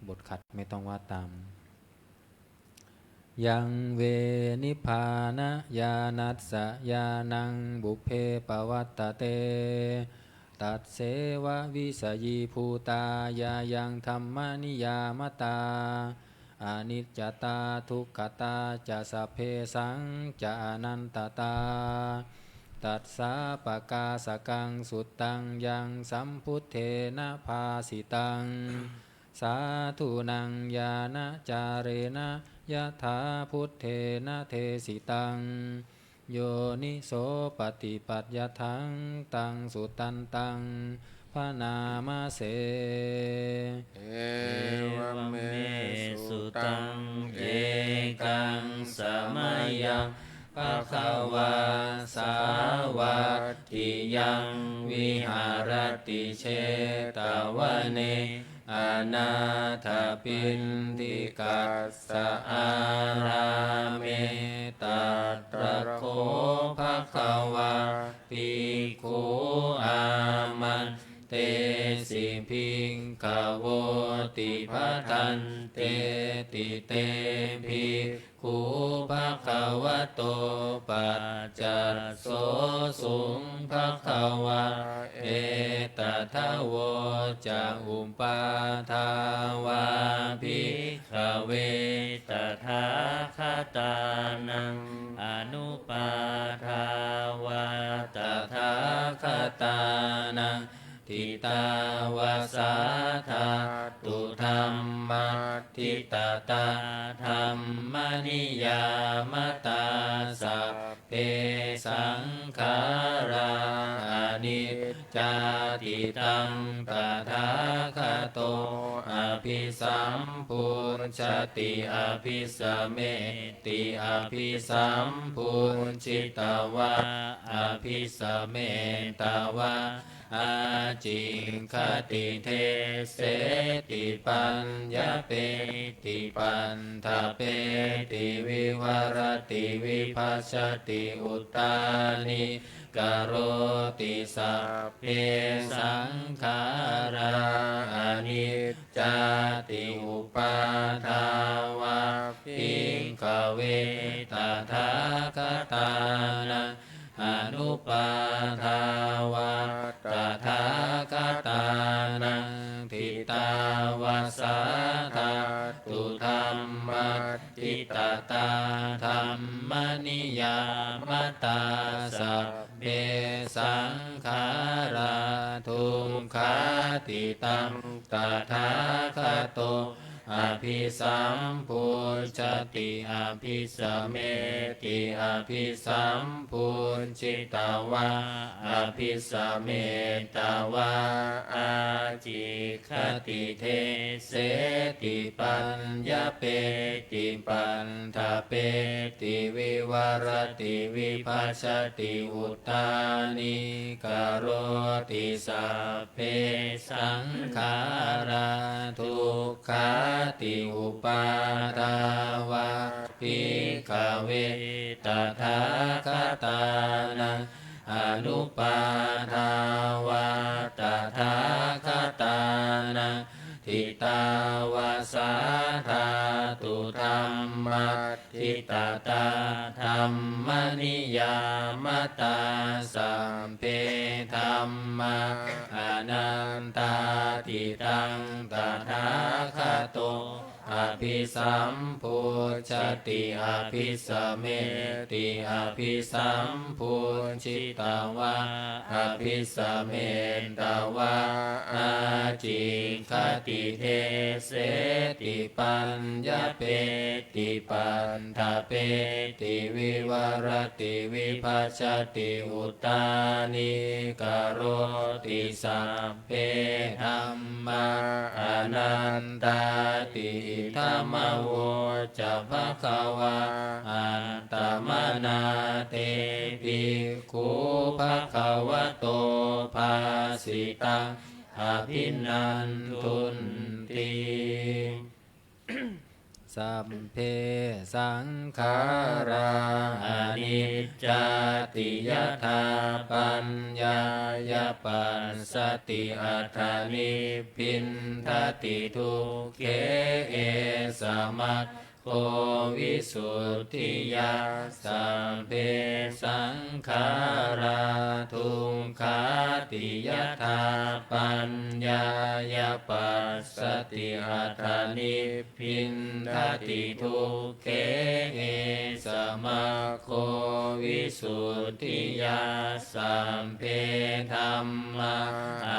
บทขัดไม่ต้องว่าตาม Yaṃ ve nibbānañāṇassa ñāṇaṃ pubbe pavaṭṭate, tasseva vijayībhūtā ñāyaṃ dhammaniyāmatā, aniccatā dukkhatā ca sabbesaṃ ca anattā. Tassāpakāsakaṃ suttaṃ yaṃ sambuddhena bhāsitaṃ, sādhūnaṃ ñāṇacārena yathā buddhena desitaṃ, yonisopaṭipattyataṃ taṃ suttantaṃ bhaṇāma se. Evaṃ me sutaṃ. Ekaṃ samayaṃ bhagavā sāvatthiyaṃ viharati jetavane anāthapiṇḍikassa ārāme. Tatra kho bhagavā bhikkhū āmantesi bhikkhavoti. Bhadanteti te bhikkhū bhagavato paccassosuṃ. Bhagavā etadavoca: Uppādā vā bhikkhave tathāgatānaṃ anuppādā vā tathāgatānaṃ, ṭhitā va sā dhātu dhammaṭṭhitatā dhammaniyāmatā, sabbe saṅkhārā aniccāti. Taṃ tathāgato abhisambujjhati abhisameti, abhisambujjhitvā abhisametvā ācikkhati deseti paññapeti paṭṭhapeti vivarati vibhajati uttānīkaroti. Sabbe saṅkhārā aniccāti. Uppādā vā bhikkhave tathāgatānaṃ anuppādā vā tathāgatānaṃ, ṭhitā va sā dhātu dhammaṭṭhitatā dhammaniyāmatā, sabbe saṅkhārā dukkhāti. Taṃ tathāgato abhisambujjhati abhisameti, abhisambujjhitvā abhisametvā ācikkhati deseti paññapeti paṭṭhapeti vivarati vibhajati uttānīkaroti. Sabbe saṅkhārā dukkhāti. Uppādā vā bhikkhave tathāgatānaṃ anuppādā vā tathāgatānaṃ, ṭhitāva sā dhātu dhammaṭṭhitatā dhammaniyāmatā, sabbe dhammā anattāti. Taṃ tathāgato abhisambujjhati abhisameti, abhisambujjhitvā abhisametvā ācikkhati deseti paññapeti paṭṭhapeti vivarati vibhajati uttānīkaroti, sabbe dhammā anattāti. Idamavoca bhagavā. Attamanā te bhikkhū bhagavato bhāsitaṃ abhinandunti. Sabbe saṅkhārā aniccāti. Yadā paññāya passati atha nibbindati dukkhe, esa maggo visuddhiyā. Sabbe saṅkhārā dukkhāti. Yadā paññāya passati atha nibbindati dukkhe, esa maggo visuddhiyā. Sabbe dhammā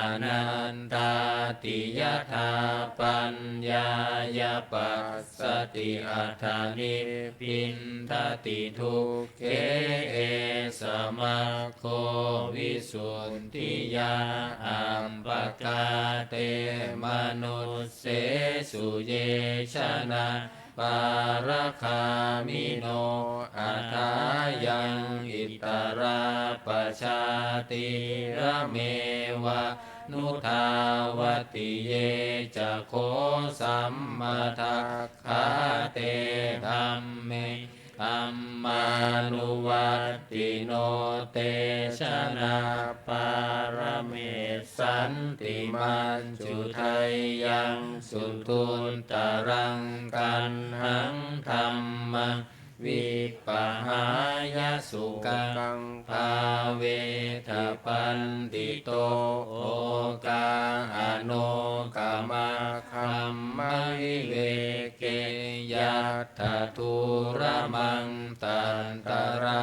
anattāti. Yadā paññāya passati atha nibbindati dukkhe, esa maggo visuddhiyā. Appakā te manussesu ye janapāragāmino athāyaṃ itarā pajātīrameva nudhāvati. Ye ca kho sammadakkhā te dhamme dhammānuvattino, te janapāramessanti majjhuddheyyaṃ suduttaraṃ. Kaṇhaṃ dhammaṃ vippahāya sukhaṃ bhāveti paṇḍito, okā anokamakkhamma viveke yattha dūramaṃ tatra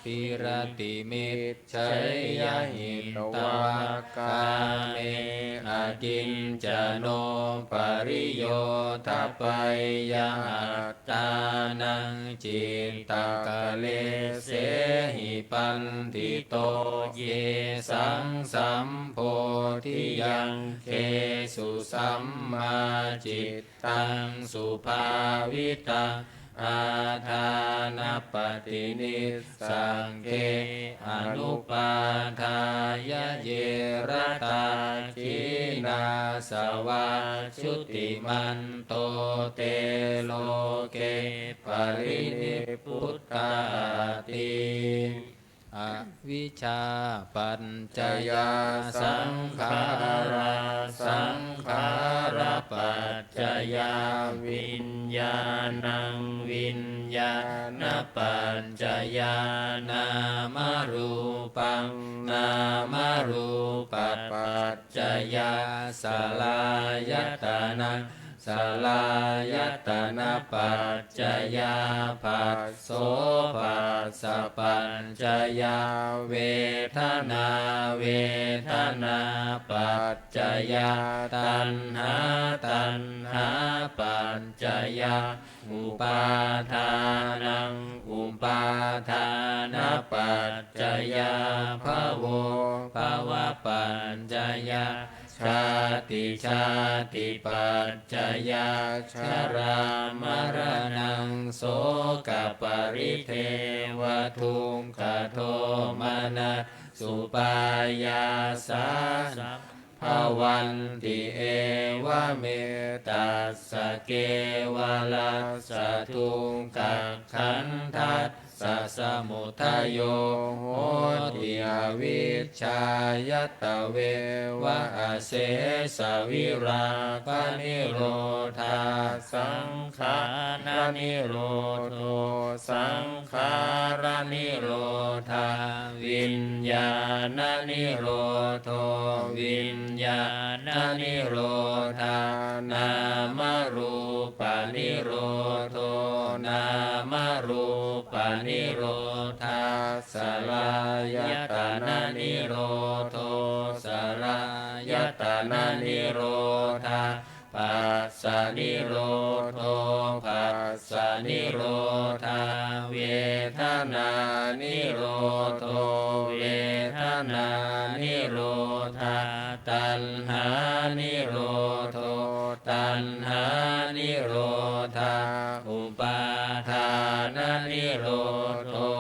viratimicceyya hitvā kāme akiñcano pariyodapeyya attānaṃ cittaklesehi paṇḍito. Yesaṃ sambodhiyaṅgesu sammācittaṃ subhāvitaṃ ādānapaṭinissagge anupādāya ye ratā khīṇāsavā jutimanto te loke parinibbutāti. Avijjāpaccayā saṅkhārā, saṅkhārapaccayā viññāṇaṃ, viññāṇapaccayā nāmarūpaṃ, nāmarūpapaccayā saḷāyatanaṃ, saḷāyatanapaccayā phasso, phassapaccayā vedanā, vedanāpaccayā taṇhā, taṇhāpaccayā upādānaṃ, upādānapaccayā bhavo, bhavapaccayā jāti, jātipaccayā jarāmaraṇaṃ sokaparidevadukkhadomanassupāyāsā sabbā bhavanti. Evameta tassa kevalassa dukkhakkhandhassa dukkhasamudayo hoti, avijjāya tveva asesavirāganirodhā, saṅkhāranirodho saṅkhāranirodhā, viññāṇanirodho viññāṇanirodhā, nāmarūpanirodho nāmarūpanirodhā, saḷāyatananirodho saḷāyatananirodhā, phassanirodho phassanirodhā, vedanānirodho vedanānirodhā, taṇhānirodho taṇhānirodhā, upādānanirodho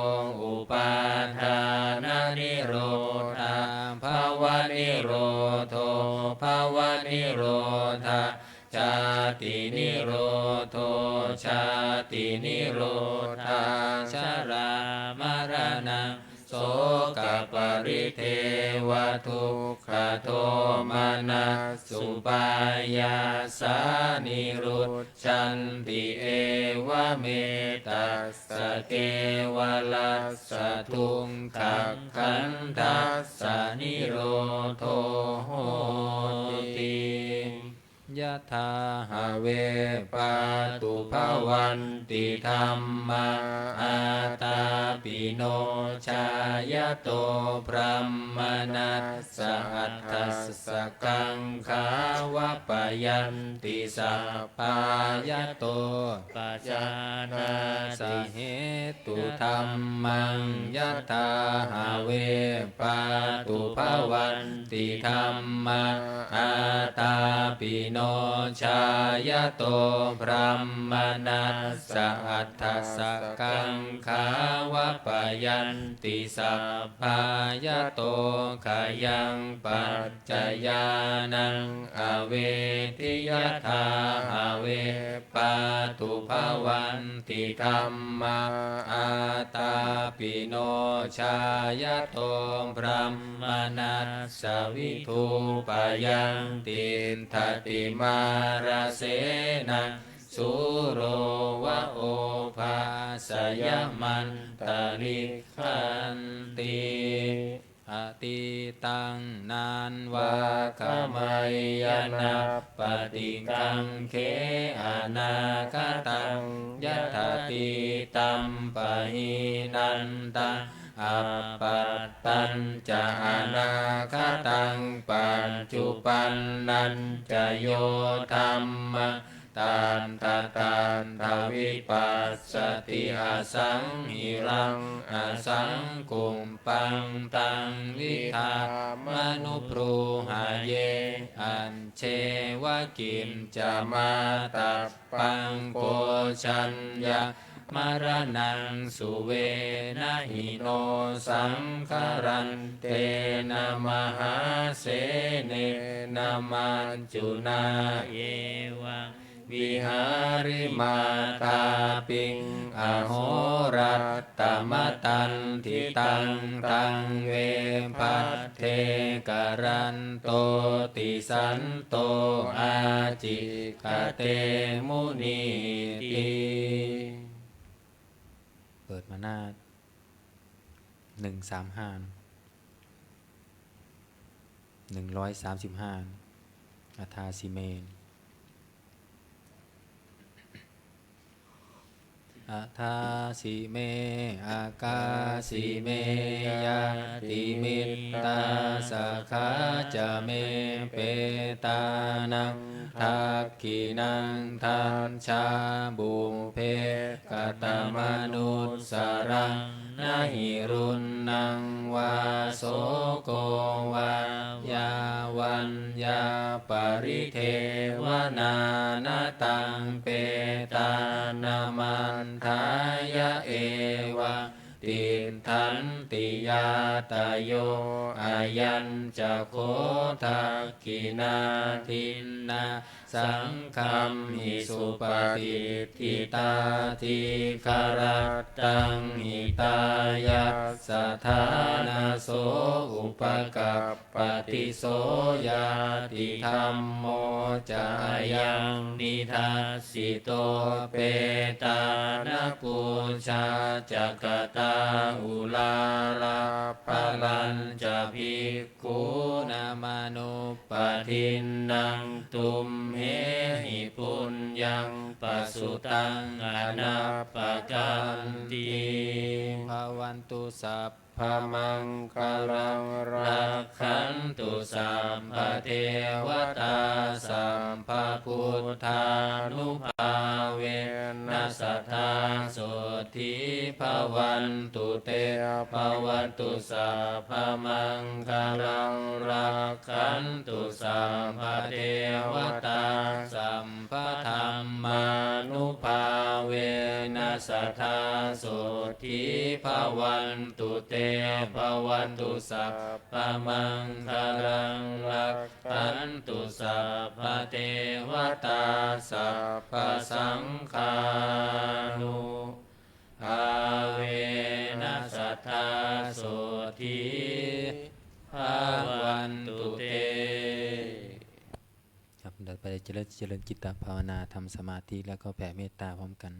upādānanirodhā, bhavanirodho bhavanirodhā, jātinirodho jātinirodhā, jarāmaraṇaṃ sokaparidevadukkhadomanassupāyāsā nirujjanti, evametassa kevalassa dukkhakkhandhassa nirodho hoti. Yathā have pātubhavanti dhammā, ātāpino jāyato brāhmaṇassa aṭṭhassa kaṅkhā vapayanti sabbā, yato pajānāti hetudhammaṃ. Yathā have pātubhavanti dhammā, ātāpino jāyato brāhmaṇassa aṭṭhassa kaṅkhā vapayanti sabbā, yato khayaṃ paccayānaṃ avedi. Yathā have pātubhavanti dhammā, ātāpino jāyato brāhmaṇassa vidhūpayaṃ tiṭṭhati mārasenaṃ, sūro va obhāsayamantalikkhanti. Atītaṃ nānvāgameyya nappaṭikaṅkhe anāgataṃ, yadatītam pahīnantaṃ appattañca anāgataṃ, paccuppannañca yo dhammaṃ tattha tattha vipassati, asaṃhiraṃ asaṅkuppaṃ taṃ vidhā manubrūhaye. Ajjeva kiñca mātappaṃ ko jaññā maraṇaṃ suve, na hi no saṅgarantena mahāsenena maccunā, evaṃ vihārimātāpiṃ ahorattamatanditaṃ, taṃ ve bhaddekaranto tisanto ācikkhate munīti. เปิดมาหน้า หนึ่งสามห้า หนึ่งร้อยสามสิบห้า Athāsi me. Athāsi me akāsi me ñātimittā sakhā ca me petānaṃ dakkhiṇaṃ dajjā pubbe katamanussaraṃ. Na hi ruṇṇaṃ vā soko vā yā vaññā paridevanā, na taṃ petānamatthāya evaṃ tiṭṭhanti ñātayo. Ayañca kho dakkhiṇā dinnā saṅghamhi supatiṭṭhitā, dīgharattaṃ hitāyassa ṭhānaso upakappati. So ñātidhammo ca ayaṃ nidassito, petāna pūjā ca katā uḷārā, balañca bhikkhūnamanuppadinnaṃ, tumhehi puññaṃ pasutaṃ anappakanti. Bhavantu sabbamaṅgalaṃ, rakkhantu sabbadevatā, sabbabuddhānubhāvena sadā sotthī bhavantu te. Bhavatu sabbamaṅgalaṃ, rakkhantu sabbadevatā, sabbadhammānubhāvena sadā sotthī bhavantu te. Bhavatu sabbamaṅgalaṃ, rakkhantu sabbadevatā, sabbasaṅghānubhāvena sadā sotthī bhavantu te. ครับ เดี๋ยวไปเจริญ เจริญจิตตภาวนา ทำสมาธิ แล้วก็แผ่เมตตาพร้อมกัน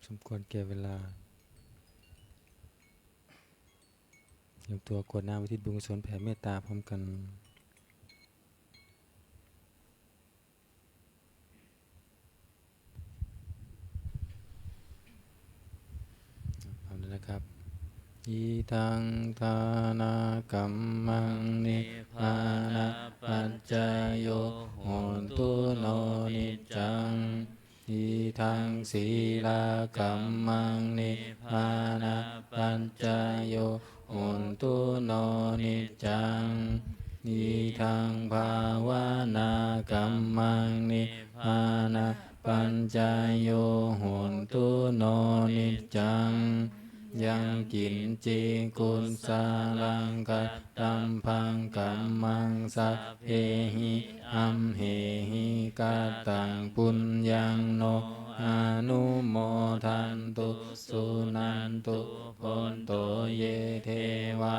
สมควรแก่เวลา เตรียมตัวกรวดน้ำอุทิศบุญกุศลแผ่เมตตาพร้อมกัน พร้อมแล้วนะครับ Idaṃ dānakammaṃ nibbānapaccayo hotu no niccaṃ. Idaṃ sīlakammaṃ nibbānapaccayo hotu no niccaṃ. Idaṃ bhāvanākammaṃ nibbānapaccayo hotu no niccaṃ. Yaṃ kiñci kusalaṃ kattabbaṃ kammaṃ sabbehi amhehi kataṃ puññaṃ no anumodantu suṇantu bhonto ye devā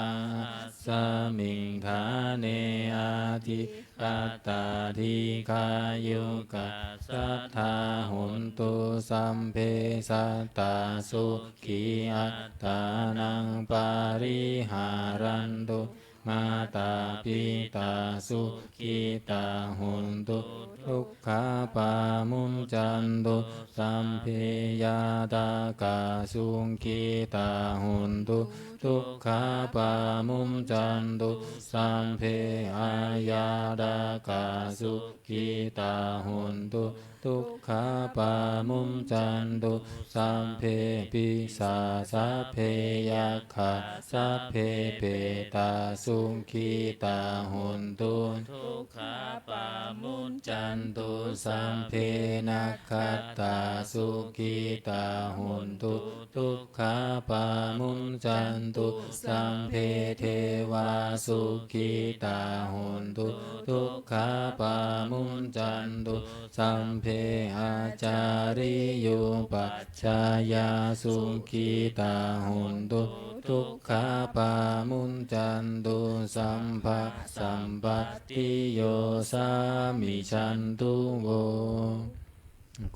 asmiṃ ṭhāne adhigatā dīghāyukā sadā hontu sabbe sadā sukhī attānaṃ pariharantu. Mātā pitā sukhitā hontu dukkhā pamuñcantu. Sabbe ñātakā sukhitā hontu dukkhā pamuñcantu. Sabbe aññātakā sukhitā hontu dukkhā pamuñcantu. Sabbe pisā sabbe yakkhā sabbe petā sukhitā hontu dukkhā pamuñcantu. Sabbe nakkhattā sukhitā hontu dukkhā pamuñcantu. Sabbe devā sukhitā hontu dukkhā pamuñcantu. Sabbe ācariyupajjhāyā sukhitā hontu dukkhā pamuñcantu. Sabbasampattiyo samijjhantu vo.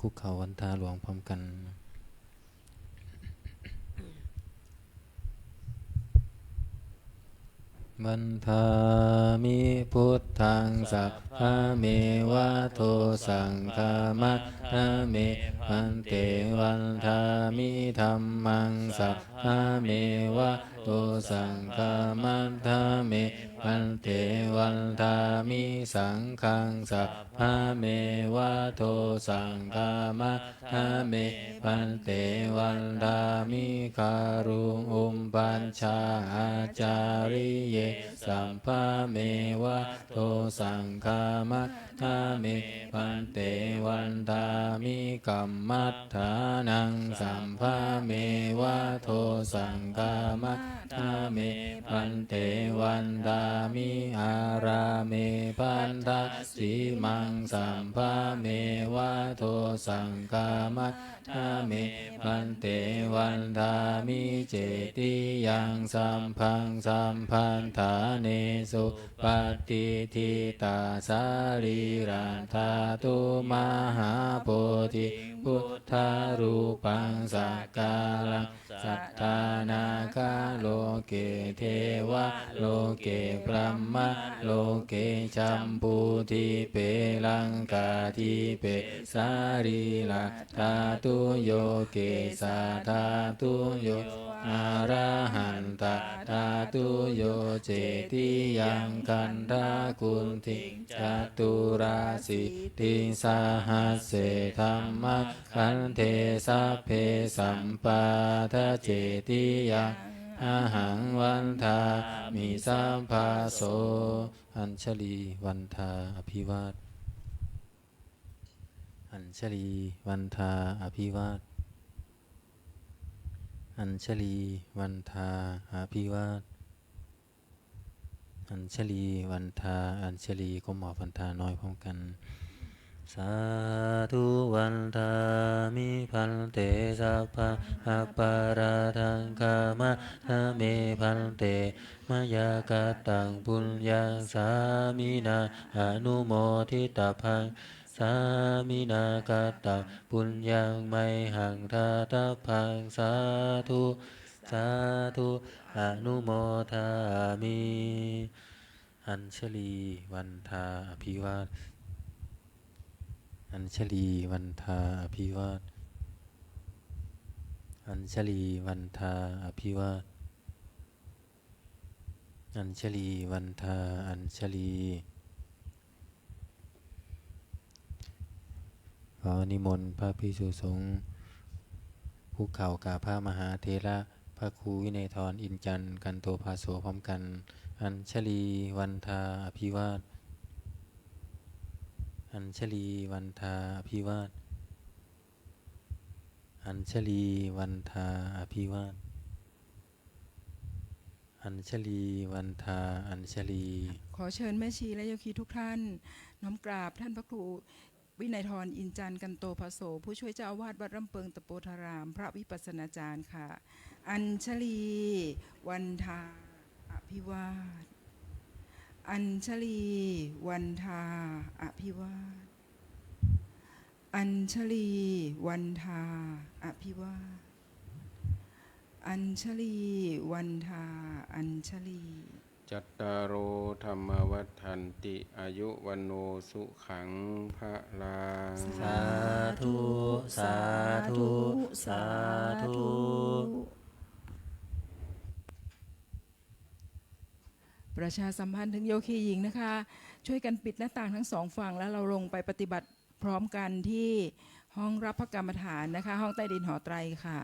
คุกเข่าวันทาหลวงพร้อมกัน Vandāmi buddhaṃ sabbameva dosaṃ khamatha me bhante. Vandāmi dhammaṃ sabbameva dosaṃ khamatha me bhante. Vandāmi saṅghaṃ sabbameva dosaṃ khamatha me bhante. Vandāmi garuṃ upajjhāyācariye sabbameva dosaṃ khamatha me bhante. Vandāmi kammaṭṭhānaṃ sabbameva dosaṃ khamatha me bhante. Vandāmi ārāme bhaddasīmaṃ sabbameva dosaṃ khamatha me bhante. Vandāmi cetiyaṃ sabbaṃ sabbaṭṭhānesu patiṭṭhitā sarīradhātu mahābodhiṃ buddharūpaṃ sakalaṃ sadā nāgaloke devaloke brahmaloke jambudīpe laṅkādīpe sarīradhātuyo kesādhātuyo arahantadhātuyo cetiyaṃ gandhakuṭiṃ caturāsītisahasse dhamma kkhandhe sabbe sampādacetiyaṃ ahaṃ vandāmi sabbaso. Añjalī vandā abhivād. Añjalī vandā abhivād. Añjalī vandā abhivād. Añjalī vandā añjalī ก้มหัววันทาน้อยพร้อมกัน Sādhu vandāmi bhante sabbaṃ aparādhaṃ khamatha me bhante mayā kataṃ puññaṃ sāminā anumoditabbaṃ Sāminā kataṃ puññaṃ mayhaṃ dātabbaṃ. Sādhu, sādhu, anumodāmi. Añjalī vandā abhivād. Añjalī vandā abhivād. Añjalī vandā abhivād. Añjalī vandā añjalī. ขอนิมนต์พระภิกษุสงฆ์คุกเข่ากราบพระมหาเถระ พระครูวินัยธร อินทร์จันทร์ กันโตภาโส พร้อมกัน Añjalī vandā abhivād. Añjalī vandā abhivād. Añjalī vandā abhivād. Añjalī vandā añjalī. ขอเชิญแม่ชีและโยคีทุกท่าน น้อมกราบท่านพระครูวินัยธร อินทร์จันทร์ กันโตภาโส ผู้ช่วยเจ้าอาวาสวัดร่ำเปิงตะโปธาราม พระวิปัสสนาจารย์ค่ะ Añjalī vandā abhivād. Añjalī vandā abhivād. Añjalī vandā abhivād. Añjalī vandā añjalī. Cattāro dhammā vaḍḍhanti, āyu vaṇṇo sukhaṃ balaṃ. Sādhu, sādhu, sādhu. ประชาสัมพันธ์ถึงโยคีหญิงนะคะ ช่วยกันปิดหน้าต่างทั้งสองฝั่ง แล้วเราลงไปปฏิบัติพร้อมกันที่ห้องรับพระกรรมฐานนะคะ ห้องใต้ดินหอไตรค่ะ